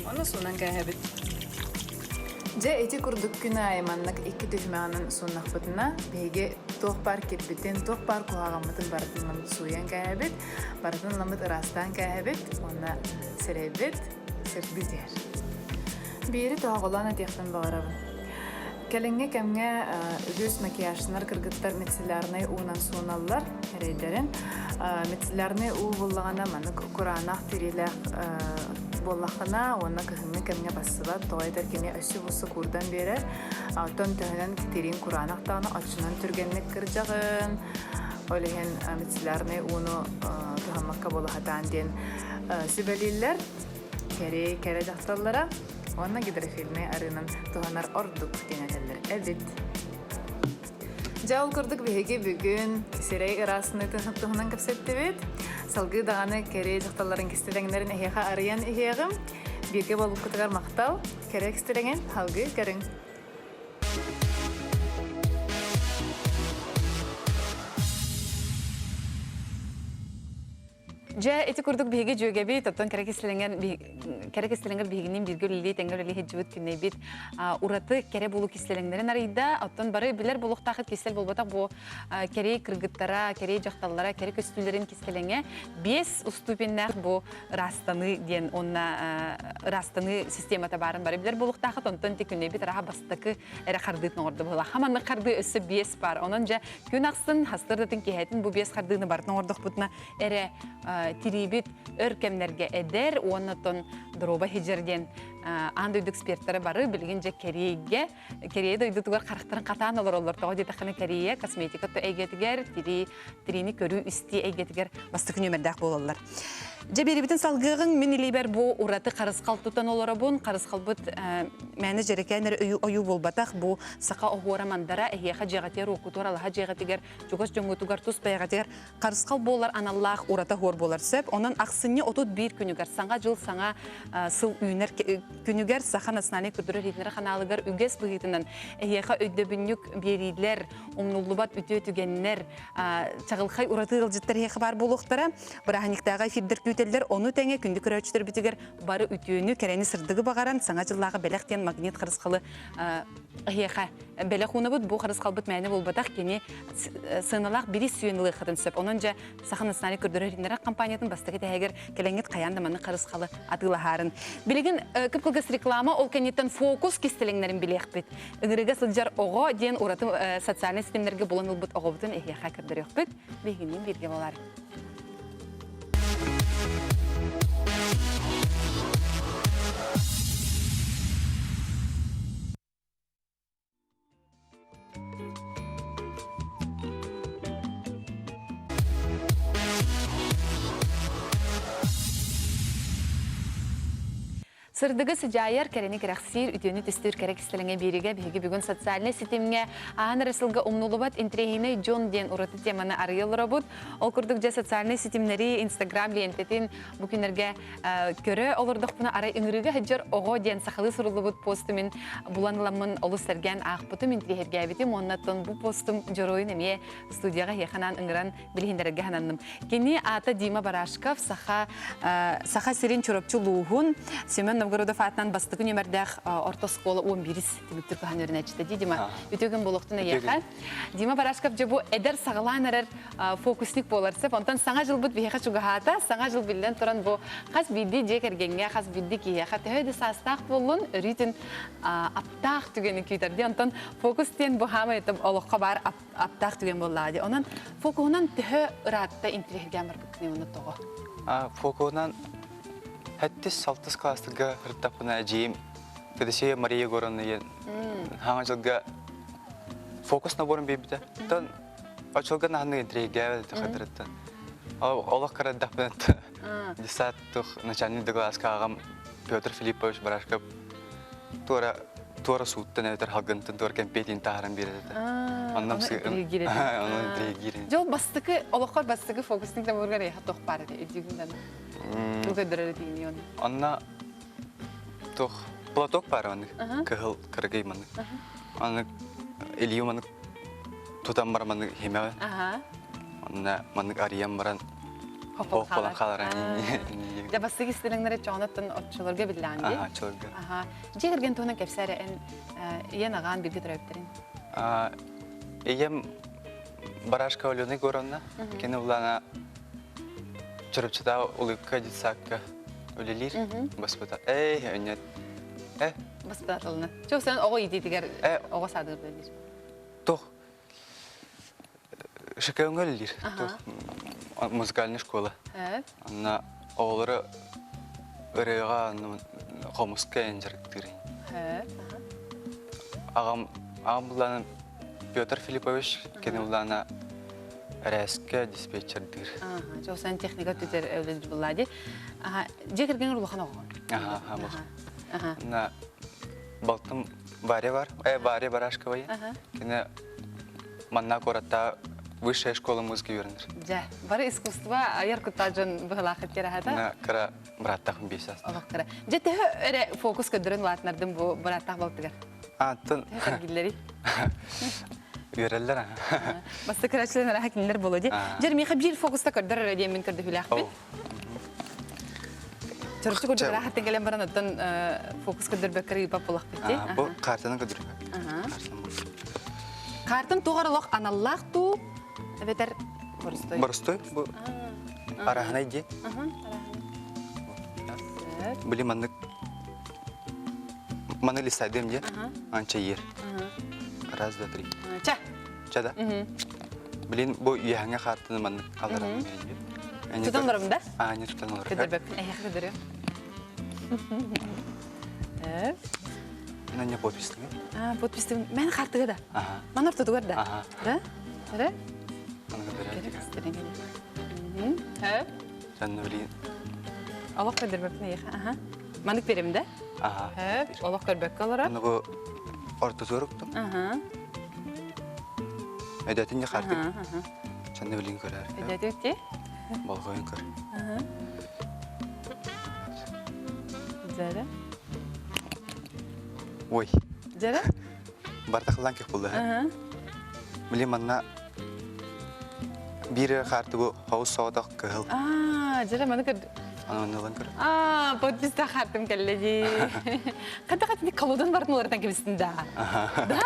Ону суунан кээһэбит. Дьэ ити курдук күн аайы маннык икки түһүмэҕинэн сууннахпытына биһиги туох баар кирбитин, туох баар куһаҕаммытын барытын ыламмыт сууйан кээһэбит, барытын ыламмыт ыраастаан кээһэбит уонна сирэйбит сырдыы түһэр. Биири тоһоҕолоон этиэхпин баҕарабын. Кэлиҥҥи кэмҥэ үгүс макияжнар кыргыттар мицеллярнай уунан сууналлар эрэйдэрин. Мицеллярнай уу буллаҕына маннык кураанах тириилээх буоллаххына уонна кыһыҥҥы кэмҥэ бассыбат, тоҕо этэр кини өссө буссу куурдан биэрэр. Оттон төһөнөн тирииҥ кураанах даҕаны оччонон түргэнник кырдьаҕын. Ол иһин мицеллярнай ууну туһаммакка буола сатаан диэн сүбэлииллэр. Кэрэ кэрэ дьахталлара уонна гидрофильнай арыынан туһанар ордук диэн этэллэр эбит. Дьэ, ол курдук биһиги бүгүн сирэй ыраастаныытын туһунан кэпсэттибит. Салгыы даҕаны кэрэ дьахталларын кистэлэҥнэрин эһиэхэ арыйан иһиэҕим. Бииргэ буолбуккутугар махтал. Кэрэ кистэлэҥин салгыы көрүҥ. Дьэ, ити курдук биһиги дьүөгэбит, оттон кэрэ кистэлэҥэр кэрэ кистэлэҥэр биһигинин бииргэ үлэлии, тэҥҥэ үлэлии сылдьыбыт күннэйбит ураты кэрэ буолуу кистэлэҥнэрин арыйда. Оттон бары билэр буолуохтаахыт кистэл буолбатах бу кэрэ кыргыттара, кэрэ дьахталлара, кэрэ көстүүлэрин кистэлэҥэ биэс уступеннээх бу ыраастаныы диэн уонна ыраастаныы системата баарын бары билэр буолуохтаахыт. Онтон ити күннэйбит араха бастакы эрэ хардыытын оҥордо быһыылаах. Маннык хардыы өссө биэс баар. Онон дьэ күн ахсын хастырдатын киһэтин бу биэс хардыыны барытын оҥордохпутуна эрэ тириибит өр кэмнэргэ эдэр уонна оттон доруобай сылдьар диэн аан дойду эксперттэрэ бары билигин дьэ Кэриэйгэ Кэриэйэ дойдутугар харахтарын хатаан олороллор. Тоҕо диэтэххинэ Кэриэйэ косметика эйгэтигэр, тирии, тириини көрүү-истии эйгэтигэр бастакы нүөмэрдээх буолаллар. Дьэ биэрибитин салгыаҕыҥ мин илиибэр бу ураты харысхал тутан олоробун. Харысхалбыт мээнэ дьэрэкээн эрэ ойуу буолбатах. Бу саха оһуора мандара эһиэхэ дьиэҕитигэр уоккутугар алаһа дьиэҕитигэр чугас дьоҥҥутугар тус бэйэҕитигэр харысхал буолар аналлаах урата хуор буолар сөп. Онон ахсынньы 31 күнүгэр саҥа дьыл саҥа сыл үүнэр күнүгэр Саха национальнай көрдөрөр иһитиннэрэр ханаалыгар үгэс быһыытынан эһиэхэ өйдөбүнньүк биэриилэр, умнуллубат үтүө түгэннэр, чаҕылхай ураты ыалдьыттар эһиэхэ баар буолуохтара. Бырааһынньыктааҕы эфирдэр күүтэллэр. Ону тэҥэ күндү көрөөччүлэрбитигэр бары үтүөнү, кэрэни, сырдыгы баҕаран саҥа дьыллааҕы бэлэх диэн магнит харысхалы эһиэхэ бэлэх уунабыт. Бу харысхалбыт мээнэ буолбатах, кини сыаналаах бири сүйэн ылыаххытын сөп. Онон дьэ Саха национальнай көрдөрөр иһитиннэрэр компаниятын бастакы тэһэгэр кэлэҥҥит хайаан да маннык харысхалы атыылаһаарын. Билигин кып-кылгас реклама ол кэнниттэн фокус кистэлэҥнэрин билиэхпит. Ыҥырыга сылдьар оҕо диэн ураты социальнай ситимнэргэ булан ылбыт оҕобутун эһиэхэ көрдөрүөхпүт. Биһигинниин бииргэ буолаар. Сырдыгы сыдьаайар, кэрэни кэрэхсиир, үтүөнү түстүүр кэрэ кистэлэҥэ биэриигэ биһиги бүгүн социальнай ситимҥэ ааһан эрэ сылга умнуллубат интэриэһинэй дьон диэн ураты теманы арыйа олоробут. Ол курдук дьэ социальнай ситимнэри, Инстаграм лиэнтэтин бу күннэргэ көрө олордохпуна арай ыҥырыыга сылдьар оҕо диэн сахалыы суруллубут посту мин булан ыламмын олус сэргээн аахпытым, интириэһиргээбитим уонна оттон бу постум дьоруойун эмиэ студияҕа эһиэхэ анаан ыҥыран билиһиннэрэргэ сананным. Кини аата Дима Барашков, Саха Саха сирин Чурапчы улууһун Семен Новгородов аатынан бастакы нүөмэрдээх орто оскуола 11 түмүктүр кыһан үөрэнээччитэ дии Дима. Үтүө күн буолуохтун эйиэхэ. Дима Барашков дьэ бу эдэр саҕалаан эрэр фокусник буолар сөп. Онтон саҥа дьылбыт биһиэхэ чугаһаата. Саҥа дьыл биллэн туран бу хас биирдии дьиэ кэргэҥҥэ, хас биирдии киһиэхэ төһө да саастаах буоллун, өрүүтүн аптаах түгэни күүтэр дии. Онтон фокус диэн бу хаамай олоххо баар аптаах түгэн буоллаҕа дии. Онон фокуһунан төһө ыраатта интириэһиргээн барбыккыный уонна тоҕо? Фокуһунан сэттис-алтыс Фокус наборун биэрбитэ. Тон очолга наһаны интригээбэт хатырыттан. Олох карадахпын десят тух начальник догласка аҕам Петр Филиппович Барашков туора туора сууттан эбэтэр халгынтан туора кэмпиэтин таһаран биэрэр этэ. Онно интригиир. Дьол бастакы олоххор бастакы фокусник наборгар эйха туох баар этэ өйдүүгүн Тугу көрдөрөр этигин оны? Онно туох платок баар маннык кыһыл кыргый маннык. Аны илии маннык тутан баран маннык химэҕин. Онно маннык арыйан баран Хоп болан хаалар. Дьэ бастакы истилэҥнэри чоҕонуттан оччолорго биллэҕин дии. Оччолорго. Дьиэ кэргэн туһунан кэпсээ эн ийэн аҕаан бииргэ төрөөбүттэрин. Ийэм Барашка Алена Егоровна, кини улаана Чурапчытааҕы Улыбка детсадка үлэлиир баспыта. Эй, өнньөт. Э? Баспытатылына. Чук сен оҕо иитиитигэр оҕо саадыгар үлэлиир. Туох ШКУ-ҥа үлэлиир. Туох музыкальная школа. Онно оҕолору ырыаҕа, хомуска эн дьарыктыыр. Аҕам аҕам буллаана Петр Филиппович кини буллаана Эрээскэ диспетчердыыр. Чосан техника түтер өлөдү буллади. Дьиэ кэргэҥэр улахан оҕоҕун. Аха, На балтым Варя бар, э, Варя Барашковая. Кини манна куоратта высшая школа музыки үөрэнэр. Дьэ, бары искусство айар куттаа дьон быһылаахыт кераһата. На кыра бырааттаахым биэс Олох кыра. Дьэ төһө эрэ фокус көрдөрөн улаатынардым бу бырааттаах балтыгар. Атын. Төһө сэргиллэрий? Үөрэллэр аа. Бастакы көрөөччүлэр араха кинилэр буолуо дии. Дьэр миэхэ биир фокуста көрдөр эрэ диэн мин көрдөһүүлээхпин. Чорчу курдук ыраахаттан кэлэн баран оттон фокус көрдөрбөккө ыыпап буолахпыт дии. Бу картаны көрдөрүмэ. Картын туох олох аналлаах туу эбэтэр боростой. Боростой бу араһынай дии. Били маннык Маны листайдым дии. Анча ер. Раз, два, три. Ча. Ча да? Блин, бу үөһэҥҥэ хаартыны маннык алларан Тутан барабын да? А, не тутан олорор. Көдөрбөппүн, эһиэхэ көдөрүөм. На не подписный. А, подписный. Мен хаартыга да. Ман ортотугар да. Да? Да? Жанна блин. Олох көдөрбөппүн эйиэхэ. Аха. Маннык берем да? Аха. Хөп, олох көрбөккө олорор. Аны бу ортотугар уктум. Аха. Өдөтүн де хартык. Чанны билин көрөр. Өдөтү ти? Болҕойун көр. Аха. Жара. Ой. Жара? Бартахлан кек булды. Аха. Билин манна Биир хаарты бу хаус соҕотох кыһыл. Аа, дьэ маны көр. Аны онно ылан көр. Аа, подписта хаартым кэллэ дии. Хата хата колодан бартын олортан кэбистин да. Да?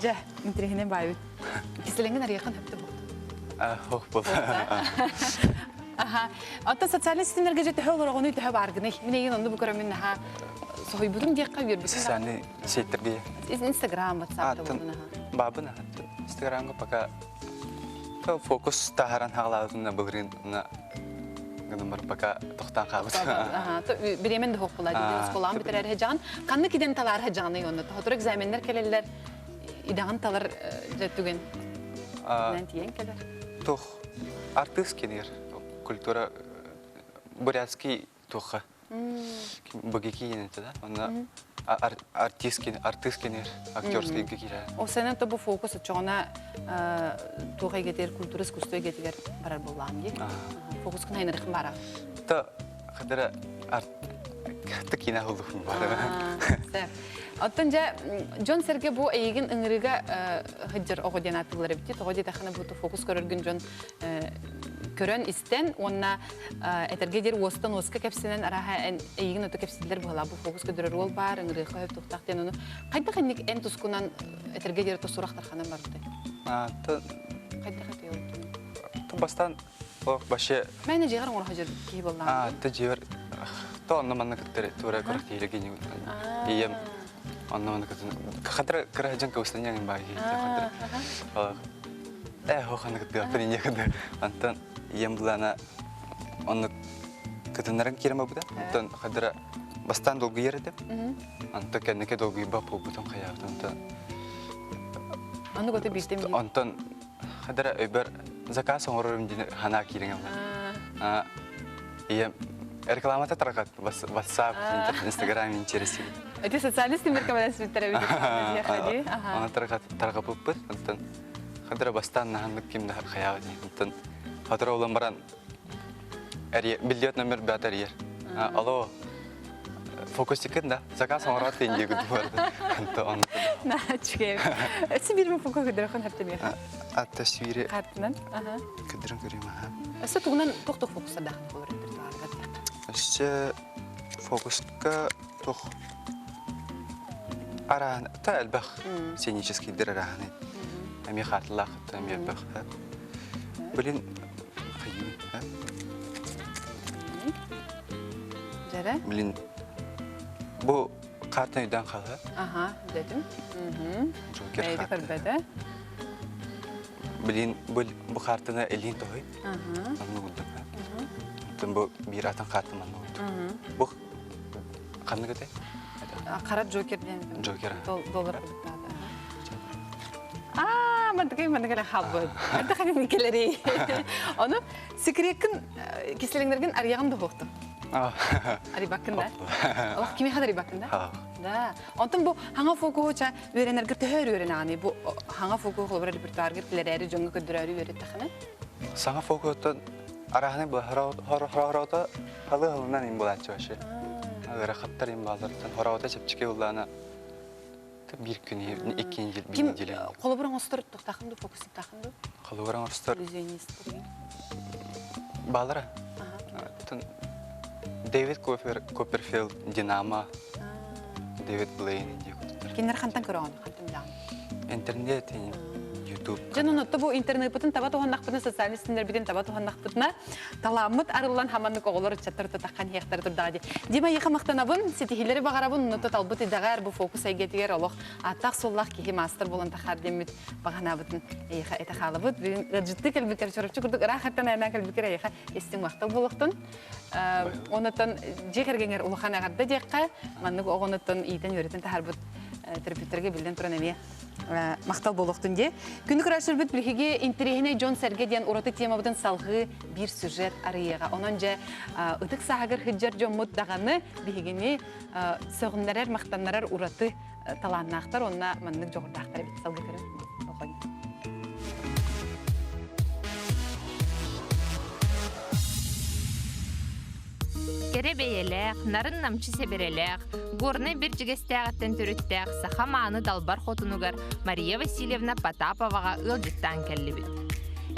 Дьэ, интириэһинэй баайбыт. Кистэлэҥин арыйахын хөптө буолду. Ох бол. Аха. Оттон социальный ситимнэргэ дьэ төһө олороҕунуй, төһө бааргыный? Мин эйигин онну бу көрөммүн наһаа соһуйбутум диэххэ үөрбүтүм. Социальный сетьтерге. Инстаграм, WhatsApp да болдун аха. Бабын Инстаграмга пока фокус таһаран хаалаабытын былырыын гынымар пока тохтаан хаалбыт. Биремен да хоқпула дии осколаан бүтэрэр хежаан ханнык иден талаар хежааны онно тохотур экзаменнер келеллер идаҕын талар түген тиен келер. Тух артист кенер культура бурятский туха БГК енете да? Онна артист артист кенер, актерский кире. О сенен то бу фокус чоҕуна туох эйгэтигэр культура искусство эйгэтигэр барар буоллаҕым дии. Фокус кын хайнарыхын бара. Та хадара кина хулдухун бара. Оттон дьэ дьон сэргэ бу эйигин ыҥырыга сылдьар оҕо диэн ааттыыллар эбит. Тоҕо диэтэххинэ бу фокус көрөргүн дьон көрөн истэн уонна этэргэ диэри уостан уоска кэпсэнэн арааһа эйигин ото кэпсииллэр быһалаа бу фокус көдөрөр уол баар ыҥырыахха сөп туохтаах диэн ону хайдах инник эн тускунан этэргэ диэри тос сурахтарханан барбытай хайдах этий ол бастан вообще Мэне дьиэҕэр оҥоро сылдьар киһи буоллаҕа то дьиэбэр то онно манна кыттар туора көрөхтиилэ кини ийэм онно манна кытын хатра кыра дьон кыбыстан баа киһи э хоханы кыттыахпын инье кыды антон ийэм булана оннук кытыннаран киирэн барбыта. Онтон хадара бастаан долгуйар этим. Онтон кэнники долгуйбат буолбутум хайаабытым. Онтон. Оннук ото бииртэн биир. Онтон хадара өйбөр заказ оҥорорум диэн санаа киирэн ылла. Ийэм рекламата тарҕат WhatsApp, Instagram интереси. Эти социальный симмер көмөлөспүттэр эбит. Аны тарҕат тарҕапыппыт. Онтон хадара бастаан наһаннык ким да хайаҕа дии. Онтон хадара олон баран биллиэт номер бэт эрийэр. Алло, фокусикын да, заказ оҥорор тиин диэки барды. Онтон Нааччыгай. Өссө биир фокус көдөрөхөн хартымыах. Атта сүүрэ. Хартынан. Аха. Көдөрөн көрүм аха. Өссө тугунан туох-туох фокустардаах болор репертуарга Өссө фокуска туох араан та элбэх сценическийдер арааны. Эми хартылаах эми элбэх. Блин, хайыы. Дьэрэ? Блин, бу картаны өйдөөн хаалла. Аха, дэтим. Джокер Бэйди карта. көрбөтө. Блин, бу бу картаны элин тоһуй. Аха. Манны уурдум. Оттон бу биир атын карта манны уурдум. Бу ханнык этэй? Хара Джокер диэн. Джокер. Доллар кыбыттаата. Аа, мандыкай мандыкай хаалбыт. Anta ханын келери. Ону секреккин киселеңнерген арыягын да хоқтум. Арибаккын да. Олох кими хад арибаккын да? Да. Онтон бу хаңа фокуһу ча үөрэнэргэр төһөр үөрэнэҕиний? Бу хаңа фокуһу холобура репертуаргар килэрээри дьоҥҥо көрдөрөөрү үөрэттахына? Саҥа фокуһуттан араһаны хорото халы хылынан им булааччы вообще. Ыарахаттар им бааларыттан хорото чэпчэки буллаана биир күн икки неделя биир Ким неделя. холобур оҥостор тохтаахын ду фокустаахын ду? Холобур оҥостор Иллюзионист баалара. Дэвид Копперфилд, Динамо, Дэвид Блейн диye кутуттар. Кинилэр хантан көрөҕүн? Хантан билэҕин? Интернет, YouTube. Дьон онотто бу интернетпытын таба туһаннахпытына, социальный ситимнэрбитин таба туһаннахпытына, талааммыт арыллан хаманнык оҕолор ыччаттар тутаххан иһиэхтэрэ турдаҕа дии. Дима эйиэхэ махтанабын, ситиһиилэри баҕарабын, онуотта талбыт идэҕэр бу фокус эйгэтигэр олох ааттаах-суоллаах киһи маастар буолан тахаар диэммит баҕанаабытын эйиэхэ этэ хаалабыт. Бүгүн ыалдьыттыы кэлбиккэр чороччу курдук ыраах аттан айаннаан кэлбиккэр эйиэхэ истиҥ махтал буолуохтун. Онуттан дьиэ кэргэҥэр улахан эҕэрдэ диэххэ, маннык оҕонуттан иитэн-үөрэтэн таһаарбыт төрөппүттэргэ биллэн туран эмиэ махтал буолуохтун дии. Күнү көрөөччүлэрбит биһиги интэриэһинэй дьон-сэргэ диэн ураты темабытын салҕыы биир сюжет арыйыаҕа. Онон дьэ ытык сааһыгар сылдьар дьоммут даҕаны биһигини сөҕүннэрэр, махтаннарар ураты талааннаахтар уонна маннык дьоҕурдаахтар эбит. Салгыы көрүҥ. Кэрэ бэйэлээх, нарын-намчы сэбэрэлээх, Горнай Бэрдьигэстээҕиттэн төрүттээх саха мааны далбар хотунугар Мария Васильевна Потаповаҕа ыалдьыттаан кэллибит.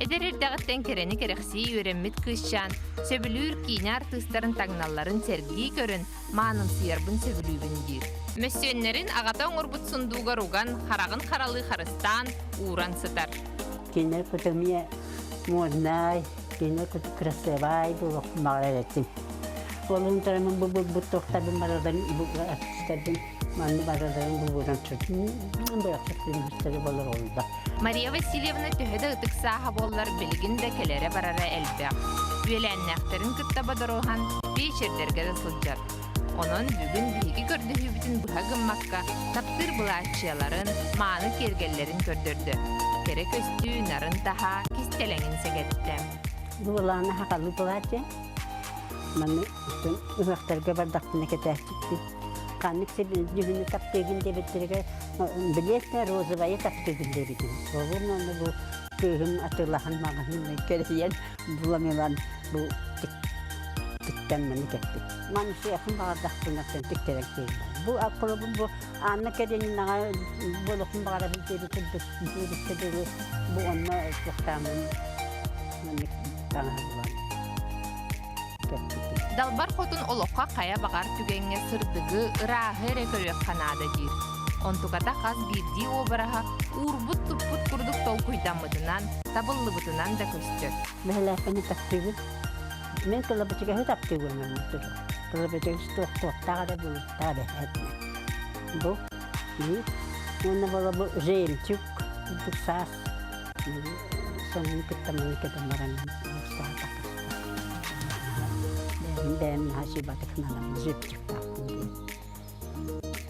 Эдэр эрдэҕиттэн кэрэни кэрэхсии үөрэммит кыысчаан сөбүлүүр киинэ артыыстарын таҥналларын сэргии көрөн, маанымсыйарбын сөбүлүүбүн диир. Мөссүөннэрин аҕата оҥорбут сундуугар уган, хараҕын харалыы харыстаан, ууран сытар. Кинилэр кутумия моднай, кинилэр куту красивай буолуохпун баҕарар этим. Олун тарамын бу бу туохтарбын барыларын бу артистарбын манны барыларын бу буран бырахсыттары болор олда. Мария Васильевна төһө да ытык сааһа буоллар билигин да кэлэрэ-барара элбэх. Үөлээннээхтэрин кытта бодоруһан биэчэрдэргэ да сылдьар. Онон бүгүн биһиги көрдөһүүбүтүн быһа гыммакка, таптыыр былааччыйаларын, мааны киэргэллэрин көрдөрдө. Кэрэ көстүү, нарын таһаа, кистэлэҥин сэгэттэ. Бу былааны хахалыы былааччы. Манны ыһыахтарга бардахпына кэтээччиппин. Ханнык дьүһүнү таптыыгын диэбиттэригэр билиэттэ розовайы таптыыгын диэбитим. Олун онно бу кыыһым атыылаһан маҕаһыын кэрийэн булан ылан бу тиктэн маны кэппит. Маны сиэхин баҕардахпына тиктэрэн киирдим. Бу холобур бу Анна Каренинаҕа буолуохпун баҕарабын диэбитим диэбиккэ дылы бу онно туохтааммын маннык таҥаһы булан кэппитим. Далбар хотун олоххо хайа баҕар түгэҥҥэ сырдыгы, ырааһы эрэ көрүөххэ наада диир. Онтуката хас биирдии уобараһа уурбут-туппут курдук толкуйдаммытынан, табыллыбытынан да көстөр. Бэһэлээппини таптыыбын. Мин кылабычыгаһы таптыыбын маннык Кылабычыгас туох-туохтаах эрэ булуктаах эбээт. Бу биир уонна буола бу жемчуг курдук саас сонун кытта маны кэтэн баран бэйэм бэйэм наһаа сыыбатык сананабын жемчугтаахпын диэн.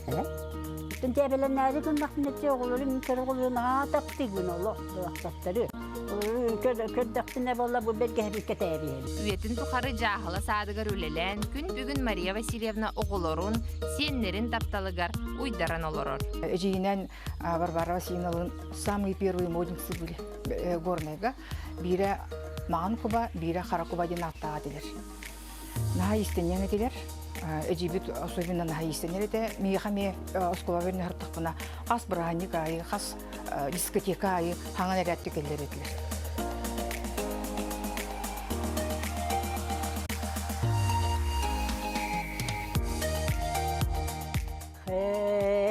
Э? Оттон дьээбэлэнээри гыннахпына чи оҕолору мин көр оҕолору наһаа таптыыбын олох барахсаттары. Көрдөхпүнэ буолла бу бэргэһэбиккэ тээбиһэбин. Үйэтин тухары дьааһыла саадыгар үлэлээн, күн бүгүн Мария Васильевна оҕолорун, сиэннэрин тапталыгар уйдаран олорор. Эдьиийинэн Варвара Васильевналыын самые первые модницы были Горнайга. Биирэ маҕан куба, биирэ хара куба диэн ааттаах этилэр. Наһаа иистэнньэҥ этилэр. Эдьиийбит особенно наһаа иистэнэр этэ. Миэхэ эмиэ оскуола бэрин аһартахпына хас бырааһынньык аайы, хас дискотека аайы хаҥан эрээттик кэллэр этилэр.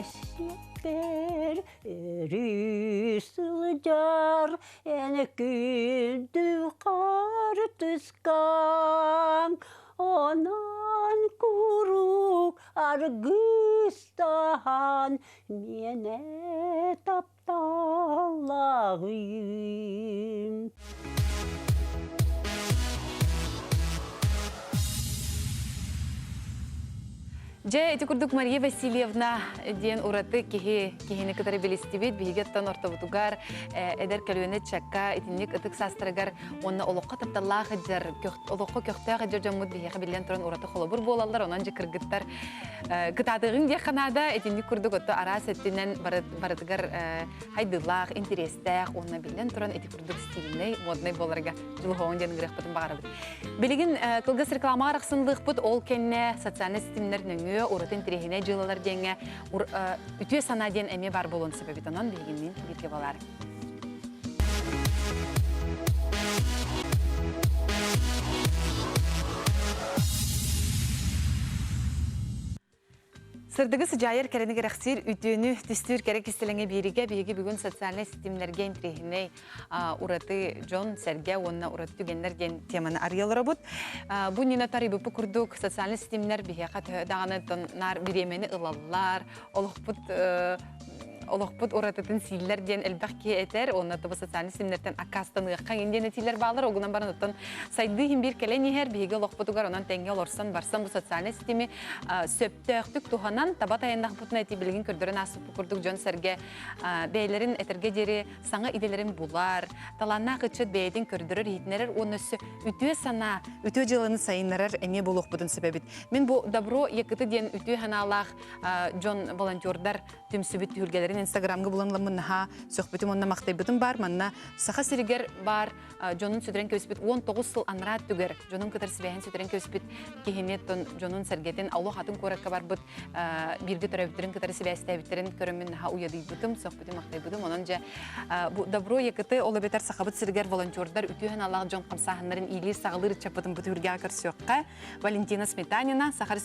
Хэсиппэр өрүү сылдьар эн күндү хартыскаҥ онон куруук аргыстаһан миэнэ тапталлааҕым. Дьэ, ити курдук Мария Васильевна диэн ураты киһи киһини кытары билистибит. Биһиги оттон ортобутугар эдэр көлүөнэ ыччакка итинник ытык саастарыгар уонна олоххо тапталлаах ыдьар, олоххо көхтөөх ыдьар дьоммут биһиэхэ биллэн туран ураты холобур буолаллар. Онон дьэ кыргыттар кытаатыаҕыҥ диэххэ наада. Итинник курдук отто араас өттүнэн барытыгар хайдыылаах, интэриэстээх уонна биллэн туран ити курдук стильнэй, моднай буоларга дьулуһуоҕуҥ диэн ыҥырыахпытын баҕарабыт. Билигин кылгас рекламаҕа арахсынлыахпыт, ол кэннэ социальнай ситимнэр нөҥүө ураты интэриэһинэй дьыалалар диэҥҥэ үтүө санаа диэн эмиэ баар буолуон сөп эбит. Онон биһигинниин бииргэ буолаар. Сырдыгы сыдьаайар кэрэни кэрэхсиир үтүөнү түстүүр кэрэ кистэлэҥэ биэригэ биһиги бүгүн социальнай ситимнэргэ интириэһинэй ураты дьон, сэргэ уонна ураты түгэннэр диэн теманы арыйа олоробут. Бу Нина тарыйбыппыт курдук социальнай ситимнэр биһиэхэ төһө даҕаны наар бириэмэни ылаллар, олохпут олохпут уратытын сииллэр диэн элбэх киһи этэр, уонна тобу социальнай ситимнэртэн аккаастаныахха иҥин диэн этиилэр бааллар. Огунан баран оттон сайдыы иһин биир кэлэн иһэр, биһиги олохпутугар онон тэҥҥэ олорсон барсан бу социальнай ситими сөптөөхтүк туһанан таба тайаннахпытына ити билигин көрдөрөн ааспыт курдук дьон-сэргэ бэйэлэрин этэргэ диэри саҥа идэлэрин булар, талааннаах ыччат бэйэтин көрдөрөр, иһитинэрэр уонна өссө үтүө санаа, үтүө дьыаланы сайыннарар эмиэ буолуохпутун сөп эбит. Мин бу Добро Якыты диэн үтүө санаалаах дьон волонтердар түмсүбүт түһүлгэлэрин инстаграмга булан ыламмын наһаа сөхпүтүм уонна махтайбытым баар. Манна Саха сиригэр баар дьонун сүтэрэн кэбиспит 19 сыл анараа өттүгэр дьонун кытары сибээһин сүтэрэн кэбиспит киһини дьонун сэргэтин олох атын куоракка барбыт бииргэ төрөөбүттэрин кытары сибээстээбиттэрин көрөммүн наһаа уйадыйбытым, сөхпүтүм, махтайбытым. Онон дьэ бу Добро Якыты ол эбэтэр Сахабыт сиригэр волонтердар үтүө санаалаах дьон хамсааһыннарын иилиир-саҕалыыр ыччаппытын бу түһүлгэҕэ көрсүөххэ. Валентина Сметанина, Саха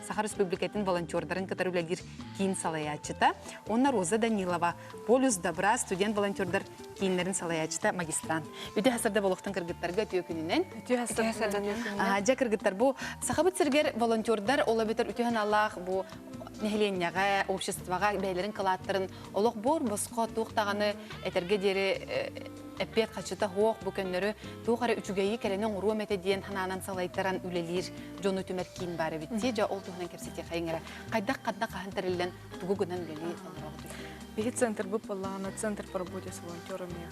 Саха Республикатын волонтердарын кытары үлэлиир киин салайааччыта. Уонна Роза Данилова, Полюс добра студент-волонтердар кииннэрин салайааччыта, магистрант. Үтүө хасарда болохтон кыргыттарга үтүө күнүнэн. Үтүө хасарда Дьэ кыргыттар бу Сахабыт сиригэр волонтердар ол эбэтэр үтүө санаалаах бу нэһилиэнньэҕэ, обществоҕа бэйэлэрин кылааттарын олох буор босхо туох даҕаны этэргэ диэри эппиэт хачыта суох бу көннөрү туох эрэ үчүгэйи кэрэни оҥоруом этэ диэн санаанан салайтаран үлэлиир дьону түмэр киин баар эбит дии. Дьэ ол туһунан кэпсэтиэхэйиҥ эрэ. Хайдах ханна хаһан тэриллэн тугу гынан үлэлии олороҕутуй? Биһи центрбыт буоллаҕына Центр по работе с волонтерами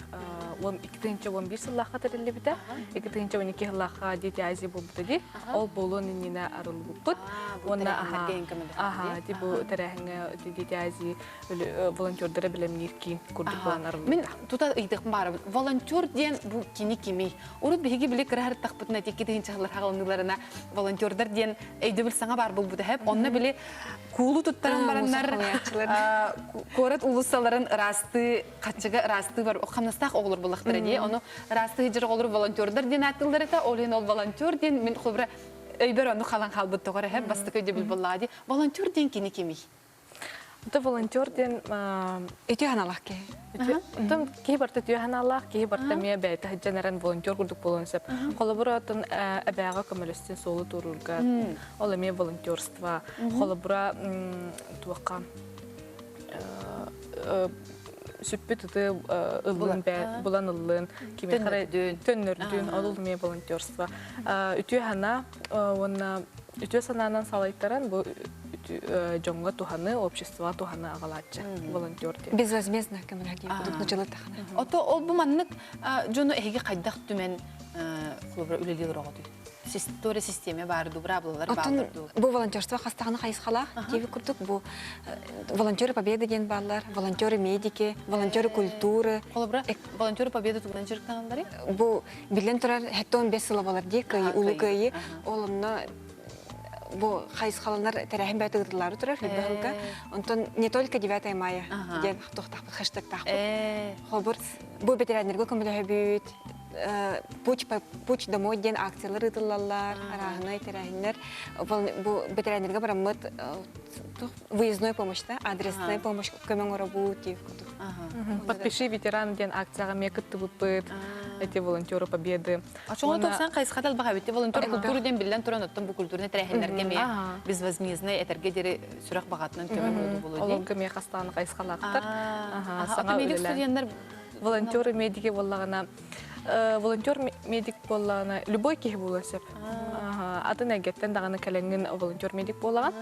2011 сыллаахха тэриллибитэ. 2012 сыллаахха Дети Азии буолбута дии. Ол буолуон иннинэ арыллыбыппыт. Уонна аха ди бу тэрээһиҥҥэ Дети Азии волонтердары бэлэмниир киин курдук буолан арыллыбыта. Мин тута ыйдык баарабын. Волонтер диэн бу кини кимий? Урут биһиги били кыраһарыттахпытына икки тыһыынча сыллар хаҕылыныыларына волонтердар диэн өйдөбүл саҥа баар буолбута хэп. Онно били куулу туттаран бараннар куорат уулуссаларын ыраастыы, хаччыга ыраастыы бар хамнастаах оҕолор буллахтара дии. Ону ыраастыы сылдьар оҕолор волонтердар диэн ааттыыллар этэ. Ол иһин ол волонтер диэн мин холобура өйбөр ону халан хаалбыт тоҕо эрэ бастакы өйдөбүл буоллаҕа дии. Волонтер диэн кини кимий? Это волонтер диэн үтүө санаалаах киһи. Оттон киһи барыта үтүө санаалаах, киһи барыта эмиэ бэйэтэ сылдьан эрэн волонтер курдук буолуон сөп. Холобура, оттон эбээҕэ көмөлөстүн суолу туоруурга, ол эмиэ волонтерство. Холобура, туохха сүппүт ыты ыллын булан ыллын, кимиэхэ төннөрдүн, ол эмиэ волонтерство. Үтүө санаа уонна үтүө санаанан салайтаран бу. дьоҥҥо туһаны, обществоҕа туһаны аҕалааччы волонтер диэн. Безвозмездно көмөлөһө курдук нучалы тахана. Ото ол бу маннык дьону эһиги хайдах түмэн холобура үлэлиир оҕотуй? История системе баар дуу, быраабылалар бааллар дуу? Бу волонтерство хастаҕына хайысхалаах диэби курдук бу волонтеры победы диэн бааллар, волонтеры медики, волонтеры культуры. Холобура, волонтеры победы тугунан дьарыктаналларый? Бу биллэн турар 75 сыла болар дии кыайыы, улуу кыайыы. Ол онно бу хайысхаланар тэрээһин бэйэтэ ыытыллаары турар элбэх Онтон не только 9 мая диэн туохтаахпыт хэштегтаахпыт. Холобур, бу ветераннарга көмөлөһөбүт, путь, путь домой диэн акциялар ыытыллаллар, арааһынай тэрээһиннэр. Бу ветераннарга бараммыт выездной помощь да, адресная помощь көмө оҥоробут диир курдук. Подпиши ветеран диэн акцияҕа эмиэ кыттыбыппыт. Эти волонтеры победы. Очоҥо тохсан хайысхата элбэх эбит. Волонтер культуры диэн биллэн туран, оттон бу культурный тэрээһиннэргэ эмиэ безвозмездный этэргэ диэри сүрэх баҕатынан көмө буолуу буолуо дии. Олорго эмиэ хастаан хайысхалаахтар. Саҥа медик студеннар волонтеры медики буоллаҕына волонтер медик буоллаҕына любой киһи буолуон сөп. Атын эйгэттэн даҕаны кэлэҥҥин волонтер медик буолаҕын.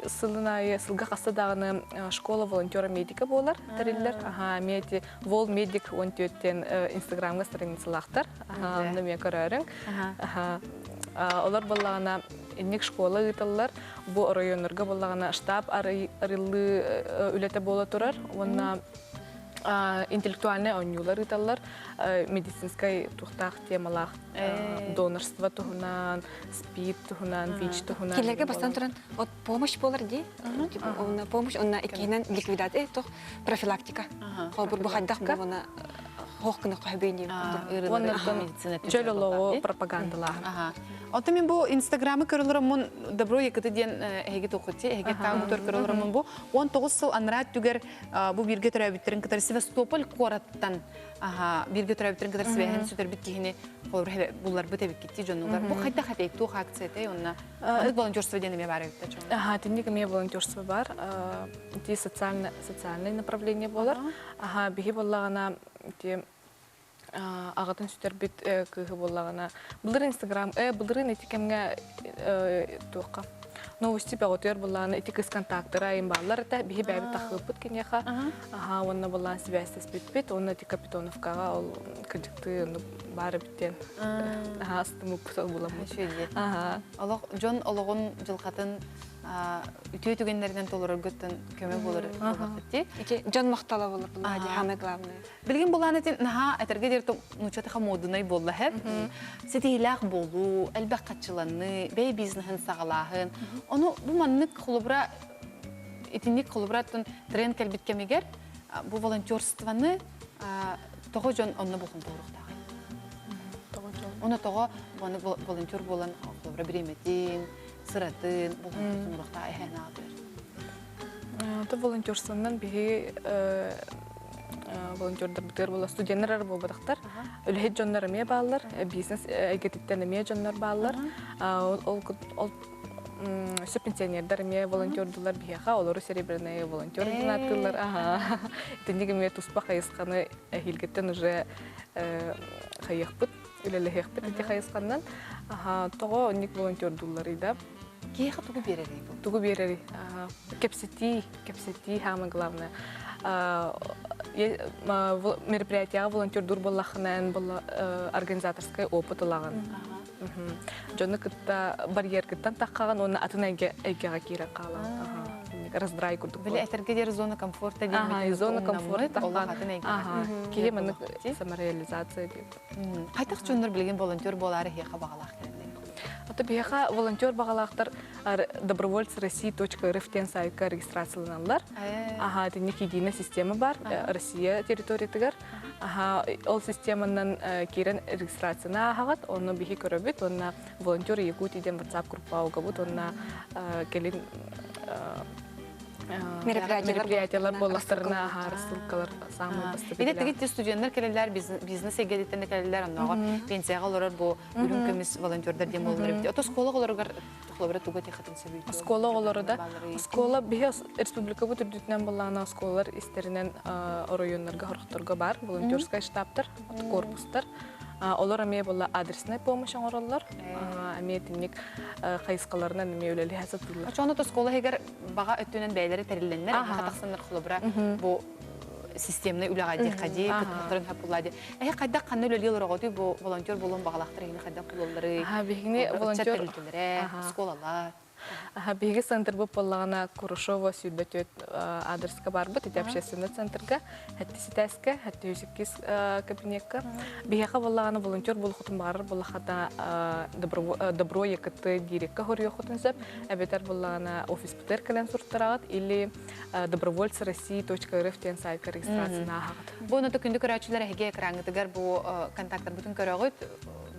Сылын аайы сылга хаста даҕаны школа волонтера медика буолар тэриллэр. Аха, эти Вол медик 14-тен инстаграмҥа страницалаахтар. Аха, онно эмиэ көрөөрүҥ. Аха, олор буоллаҕына инник школа ыыталлар. Бу оройуоннарга буоллаҕына штаб арыллыы үлэтэ буола турар. Уонна интеллектуальнай оонньуулар ыыталлар медицинскай туохтаах темалаах донорство туһунан, спид туһунан, ВИЧ туһунан. Кинилэргэ бастан туран от помощь буолар дии. Типа онно помощь, онно иккиһинэн ликвидация, тох профилактика. Холбур бу хайдах буолуна хоох гына хоһбейн диэн. Уонна чөл олоҕу пропагандалааһын. Оттон мин бу Инстаграмы көрөлөрөммун Добро Якуты диэн эһиги тухути, эһиги аккаунтугар көрөлөрөммун бу 19 сыл анараа өттүгэр бу бииргэ төрөөбүттэрин кытары Севастополь куораттан бииргэ төрөөбүттэрин кытары сибээһин сүтэрбит киһини холобур булларбыт эбиккитти дьонугар. Бу хайдах этэй, туох акция этэй онно? Маннык волонтерство диэн эмиэ баар эбит да Аха, тинник эмиэ волонтерство бар. Ити социальное социальное направление буолар. Аха, биһи буоллаҕына ити аҕатын сүтэрбит кыыһы буоллаҕына былыр инстаграм э былырыын ити кэмҥэ туохха новости бөҕөтүгэр буоллаҕына ити кыыс контактара айын бааллар этэ биһи бэйэбит тахыыппыт киниэхэ аха уонна буоллаан сибээстэспиппит уонна ити Капитоновкаҕа ол кырдьыктыы оннук баар эбит диэн аха астыммыппыт ол буламмыт Олох дьон олоҕун дьылҕатын үтүө түгэннэринэн толороргуттан көмө буолар буолбаккыт Ити дьон махтала буолар буолла самое главное. Билигин булаан этин наһаа этэргэ диэри нууччатыха муодунай буолла хэп. Ситиһиилээх буолуу, элбэх хаччыланыы, бэйэ бизнеһин саҕалааһын. Ону бу маннык холобура итинник холобураттан тренд кэлбит кэмигэр бу волонтерствоны тоҕо дьон онно болҕомтолоруохтааҕый? Ону тоҕо волонтер буолан холобура бириэмэтин, сыратын болҕомтотун уруохтаах эһээн аҕатыгар? То волонтерствоннан биһи волонтердарбытыгар буола студеннар эрэ буолбатахтар. Үлэһит дьоннор эмиэ бааллар, бизнес эйгэтиттэн эмиэ дьоннор бааллар. Ол ол өссө пенсионердар эмиэ волонтердулар биһиэхэ, олору серебряные волонтеры диэн ааттыыллар. Итинник эмиэ туспа хайысханы эһиилгиттэн уже хайыахпыт, үлэлэһиэхпит ити хайысханнан. Тоҕо оннук волонтердуулларый да? Киһиэхэ тугу биэрэрий бу? Тугу биэрэрий? Кэпсэтии, кэпсэтии самое главное. Мероприятияҕа волонтердуур буоллаххына, эн организаторскай опыт ылаҕын. Дьону кытта барьергыттан таххаҕын уонна атын эйгэҕэ киирэн хаалаҕын. Раздрай курдук. Били этэргэ диэри зона комфорта диэн зона комфорта атын эйгэҕэ. Киһи маннык самореализация диэн. Хайдах дьоннор билигин волонтер буолаары эһиэхэ баҕалаах кэлэллэр? Ото биһиэхэ волонтер баҕалаахтар добровольцы России.рф диэн сайтка регистрацияланаллар. Аха, итинник единая система бар Россия территориятыгар. Аха, ол системанан киирэн регистрацияны ааһаҕыт, онно биһи көрөбүт, уонна волонтер Якутии диэн WhatsApp группа угабыт, уонна кэлин мероприятиялар буоллахтарына аһаар ссылкалар самый бастакы Или тигит студенттар кэлэллэр бизнес эйгэтиттэн кэлэллэр оннооҕор пенсияҕа олорор бу үрүҥ көмүс волонтердар диэн буолаллар эбит. Ото оскуола оҕолоругар холобура тугу этиэххитин сөбүй? Оскуола оҕолоро да оскуола биһи республикабыт үрдүтүнэн буоллаҕына оскуолалар истэринэн оройуоннарга хорохторго бар волонтерскай штабтар корпустар. Олор эмиэ буолла адресная помощь оҥороллор. Эмиэ итинник хайысхаларынан эмиэ үлэлэһэ сатыыллар. Очону оскуола иһигэр баҕа өттүнэн бэйэлэрэ тэриллэннэр, эһиэхэ тахсаннар холобура бу системный үлэҕэ диэххэ дии, кыттыктарын хаппылла дии. Эһи хайдах ханна үлэлии олороҕутуй бу волонтер буолуон баҕалаахтар эһини хайдах булалларый? Биһигини волонтер тэрилтэлэрэ, оскуолалар. Биһиги центрбыт буоллаҕына Курушова 24 адреска барбыт, ити общественный центрга, хэттиситээскэ, хэттиһүсиккис кабинекка. Биһиэхэ буоллаҕына волонтер буолуоххутун баҕарар буоллаххына добро ЕКТ дирекка хоруйуоххутун сөп, эбэтэр буоллаҕына офиспытыгар кэлэн суртараҕыт или добровольцы России .рф диэн сайтка регистрацияны ааһаҕыт. Бу ону күндү көрөөччүлэр эһиги экраҥҥытыгар бу контактарбытын көрөҕүт.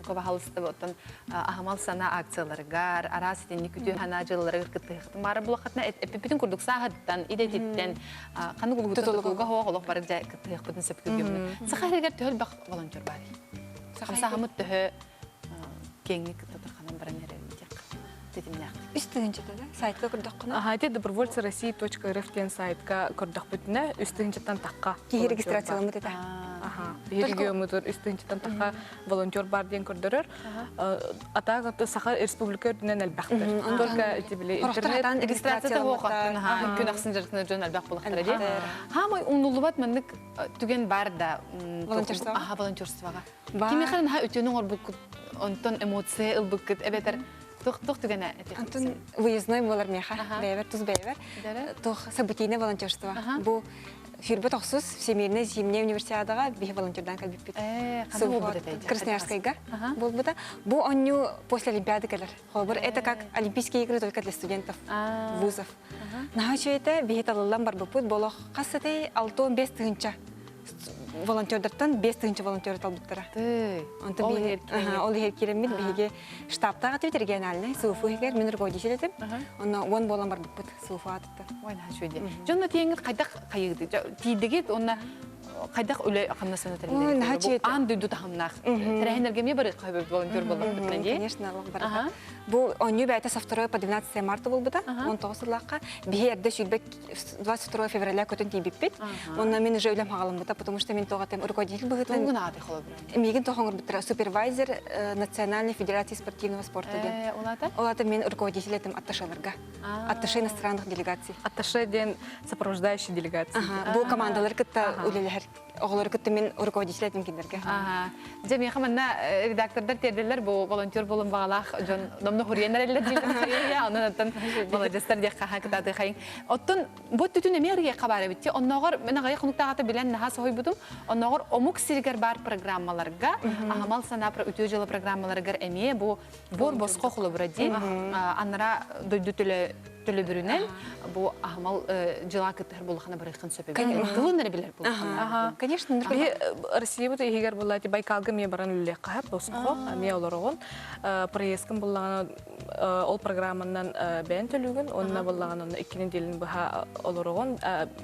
Баһалыста оттон аһымал сана акцияларыгар, араас итинник үтүө санаа дьылларыгар кыттыһыахтын баара булаххытына эппиппитин курдук сааһыттан, идэтиттэн ханнык улуһуттан тутулуга хоох олох бары дьэ кыттыһыахпытын сөп күргүммүт. Саха сиригэр төһө элбэх волонтер баарый? Хамсааһыммыт төһө киэҥник татырханан баран эрэр диэх тэтимнээх. Үс тыһыынчата да сайтка көрдөххүнэ? Аха, ити добровольцы России .рф диэн сайтка көрдөхпүтүнэ үс тыһыынчаттан тахха. Киһи регистрацияламмыт этэ. Аха, биһи региоммутугар үс тыһыынчаттан тахха волонтер бар диэн көрдөрөр. А так Саха Республика үрдүнэн элбэхтэр. Только эти били интернет регистрацията хоохаттын күн ахсын жарытына дьон элбэх булахтара дии. Хаамай умнуллубат маннык түгэн бар да волонтерствоға. Аха волонтерствоға. Кимиэхэ наһаа үтүөнү оҥорбуккут, онтон эмоция ылбыккыт эбэтэр туох түгэнэ Антон выездной буолар миэхэ бэйэбэр тус бэйэбэр туох событийное волонтерство. Бу Фирбы тохсус Всемирная зимняя универсиадаҕа биһи волонтердаан кэлбиппит. Красноярскайга буолбута. Бу онньу после Олимпиады кэлэр. Холобур, это как Олимпийские игры только для студентов вузов. Наһаа үчүгэй биһи талыллан барбыппыт болох хас сатай 65 тыһынча волонтердартан 5 тыһынча волонтеры талбыттара. Онтон ол иһэр киирэммит биһиги штабтаах этибит региональный СУФУ иһигэр мин руководитель этим. Онно уон буолан барбыппыт СУФУ аатыттан. Ой, наһаа үчүгэй дии. Дьонно тиэҥҥит хайдах хайыгыт? Тиийдигит уонна хайдах үлэ хамнасына тэриллэр? Аан дойду таһымнаах. Тэрээһиннэргэ эмиэ барыахха сөбө волонтер буоллахпытына дии. Конечно, олох барыта. Бу онньу бэйэтэ со 2 по 12 марта буолбута, 19 сыллаахха. Биһи эрдэ сүүрбэ 22 февраля көтөн тиийбиппит. Онно мин уже үлэм хаҕаламмыта, потому что мин тоҕо этим руководитель быһыытынан Тугун ааты холобура? Миигин тоҕо оҥорбуттара супервайзер Национальной федерации спортивного спорта диэн. Ол аата? Ол аата мин руководитель этим атташеларга. Атташе иностранных делегаций. Атташе диэн сопровождающий делегация. Бу командалар кытта үлэлэһэр оҕолору кытта мин руководитель этим кинилэргэ. Дьэ миэхэ манна редактордар тиэрдэллэр бу волонтер буолун баҕалаах дьон номно хуруйан эрэллэр дииллэр онон оттон маладьыстар диэх хаһан кытаатыахайын. Оттон бу түтүн эмиэ арыйыахха баар эбит. Оннооҕор мен аҕыйах хонуктааҕыта билэн наһаа соһуйбутум. Оннооҕор омук сиригэр баар программаларга, аһымал санаа үтүө дьыала программаларыгар эмиэ бу буор босхо холобура диэн анара дойду төлө төлөбүрүнэн бу аһымал дьыла кыттыһар буолахана барыаххын сөп эбит. Тылын эрэ билэр буолахана. Конечно, Биһи Россиябыт иһигэр буолла Байкалга эмиэ баран үлэлиэххэ босхо эмиэ олороҕун. Проездкын буллаҕына ол программанан бэйэн төлүүгүн, онно буллаҕына онно икки неделяны быһа олороҕун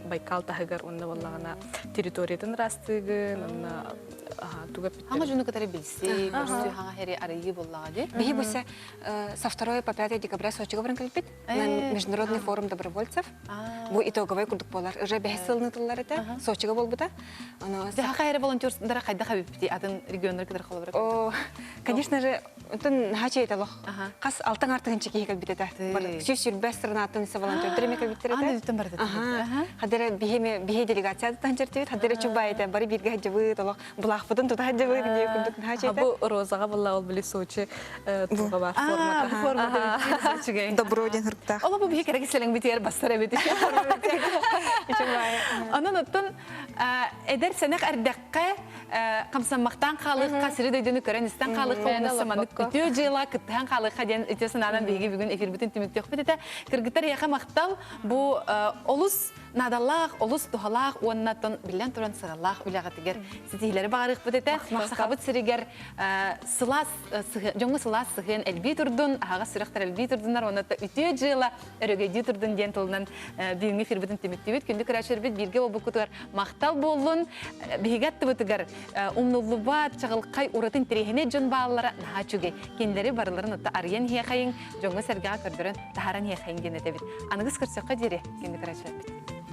Байкал таһыгар онно буллаҕына территориятын ыраастыыгын, онно туга Хаҥа дьону кытары билсии, көрсүү хаҥа хери арыйыы буоллаҕа дии. Биһи бусе со 2 по 5 декабря Сочига баран кэлбит. Международный форум добровольцев. Бу итоговый курдук буолар. Уже бэһис сылын ытыллар этэ. Сочига буолбута. Хаха эрэ волонтердара хайдах эбиппити атын регионнар кытары холобура О, конечно же, онтон наһаа чэй олох. Хас алтан артыгынча киһи кэлбит этэ. Сүүс сүрбэ странаттан волонтердар эме кэлбиттэр этэ. Аны барыта. Хадара биһи биһи делегацияттан чертибит, хадара чубай этэ, бары бирге хаджыбыт, олох булаахпытын тута хаджыбыт диye курдук наһаа чэй Бу розаға була ол били Сочи туга бар формата. Формата үчүгэй. Добро диэн хырыктаах. Ола бу биһи кэрэ киселең битиэр бастар эбит. Онон оттон эдэр сэнэх эрдэххэ хамсаммахтаан хаалыахха сири дойдуну көрөн истэн хаалыахха уонна саманык үтүө дьыала кыттыһан хаалыахха диэн үтүө санаанан биһиги бүгүн эфирбитин түмүктүөхпүт этэ. Кыргыттар эйиэхэ махтал бу олус наадалаах, олус туһалаах уонна тон биллэн туран сыралаах үлэҕитигэр ситиһиилэри баҕарыахпыт этэ. Сахабыт сиригэр сылаас дьоҥҥо сылаас сыһыан элбии турдун, аһаҕас сүрэхтэр элбии турдуннар уонна үтүө дьыала өрөгөйдүү турдун диэн тылынан бүгүҥҥү эфирбитин түмүктүүбүт. Күндү көрөөччүлэрбит бииргэ буолбуккутугар махтал буоллун. Биһиги аттыбытыгар умнуллубат, чаҕылхай ураты интэриэһинэй дьон бааллара наһаа үчүгэй. Кинилэри барыларын отто арыйан иһиэхэйиҥ, дьоҥҥо-сэргэҕэ көрдөрөн таһааран иһиэхэйиҥ диэн этэбит. Аныгыс көрсөххө диэри, күндү көрөөччүлэрбит.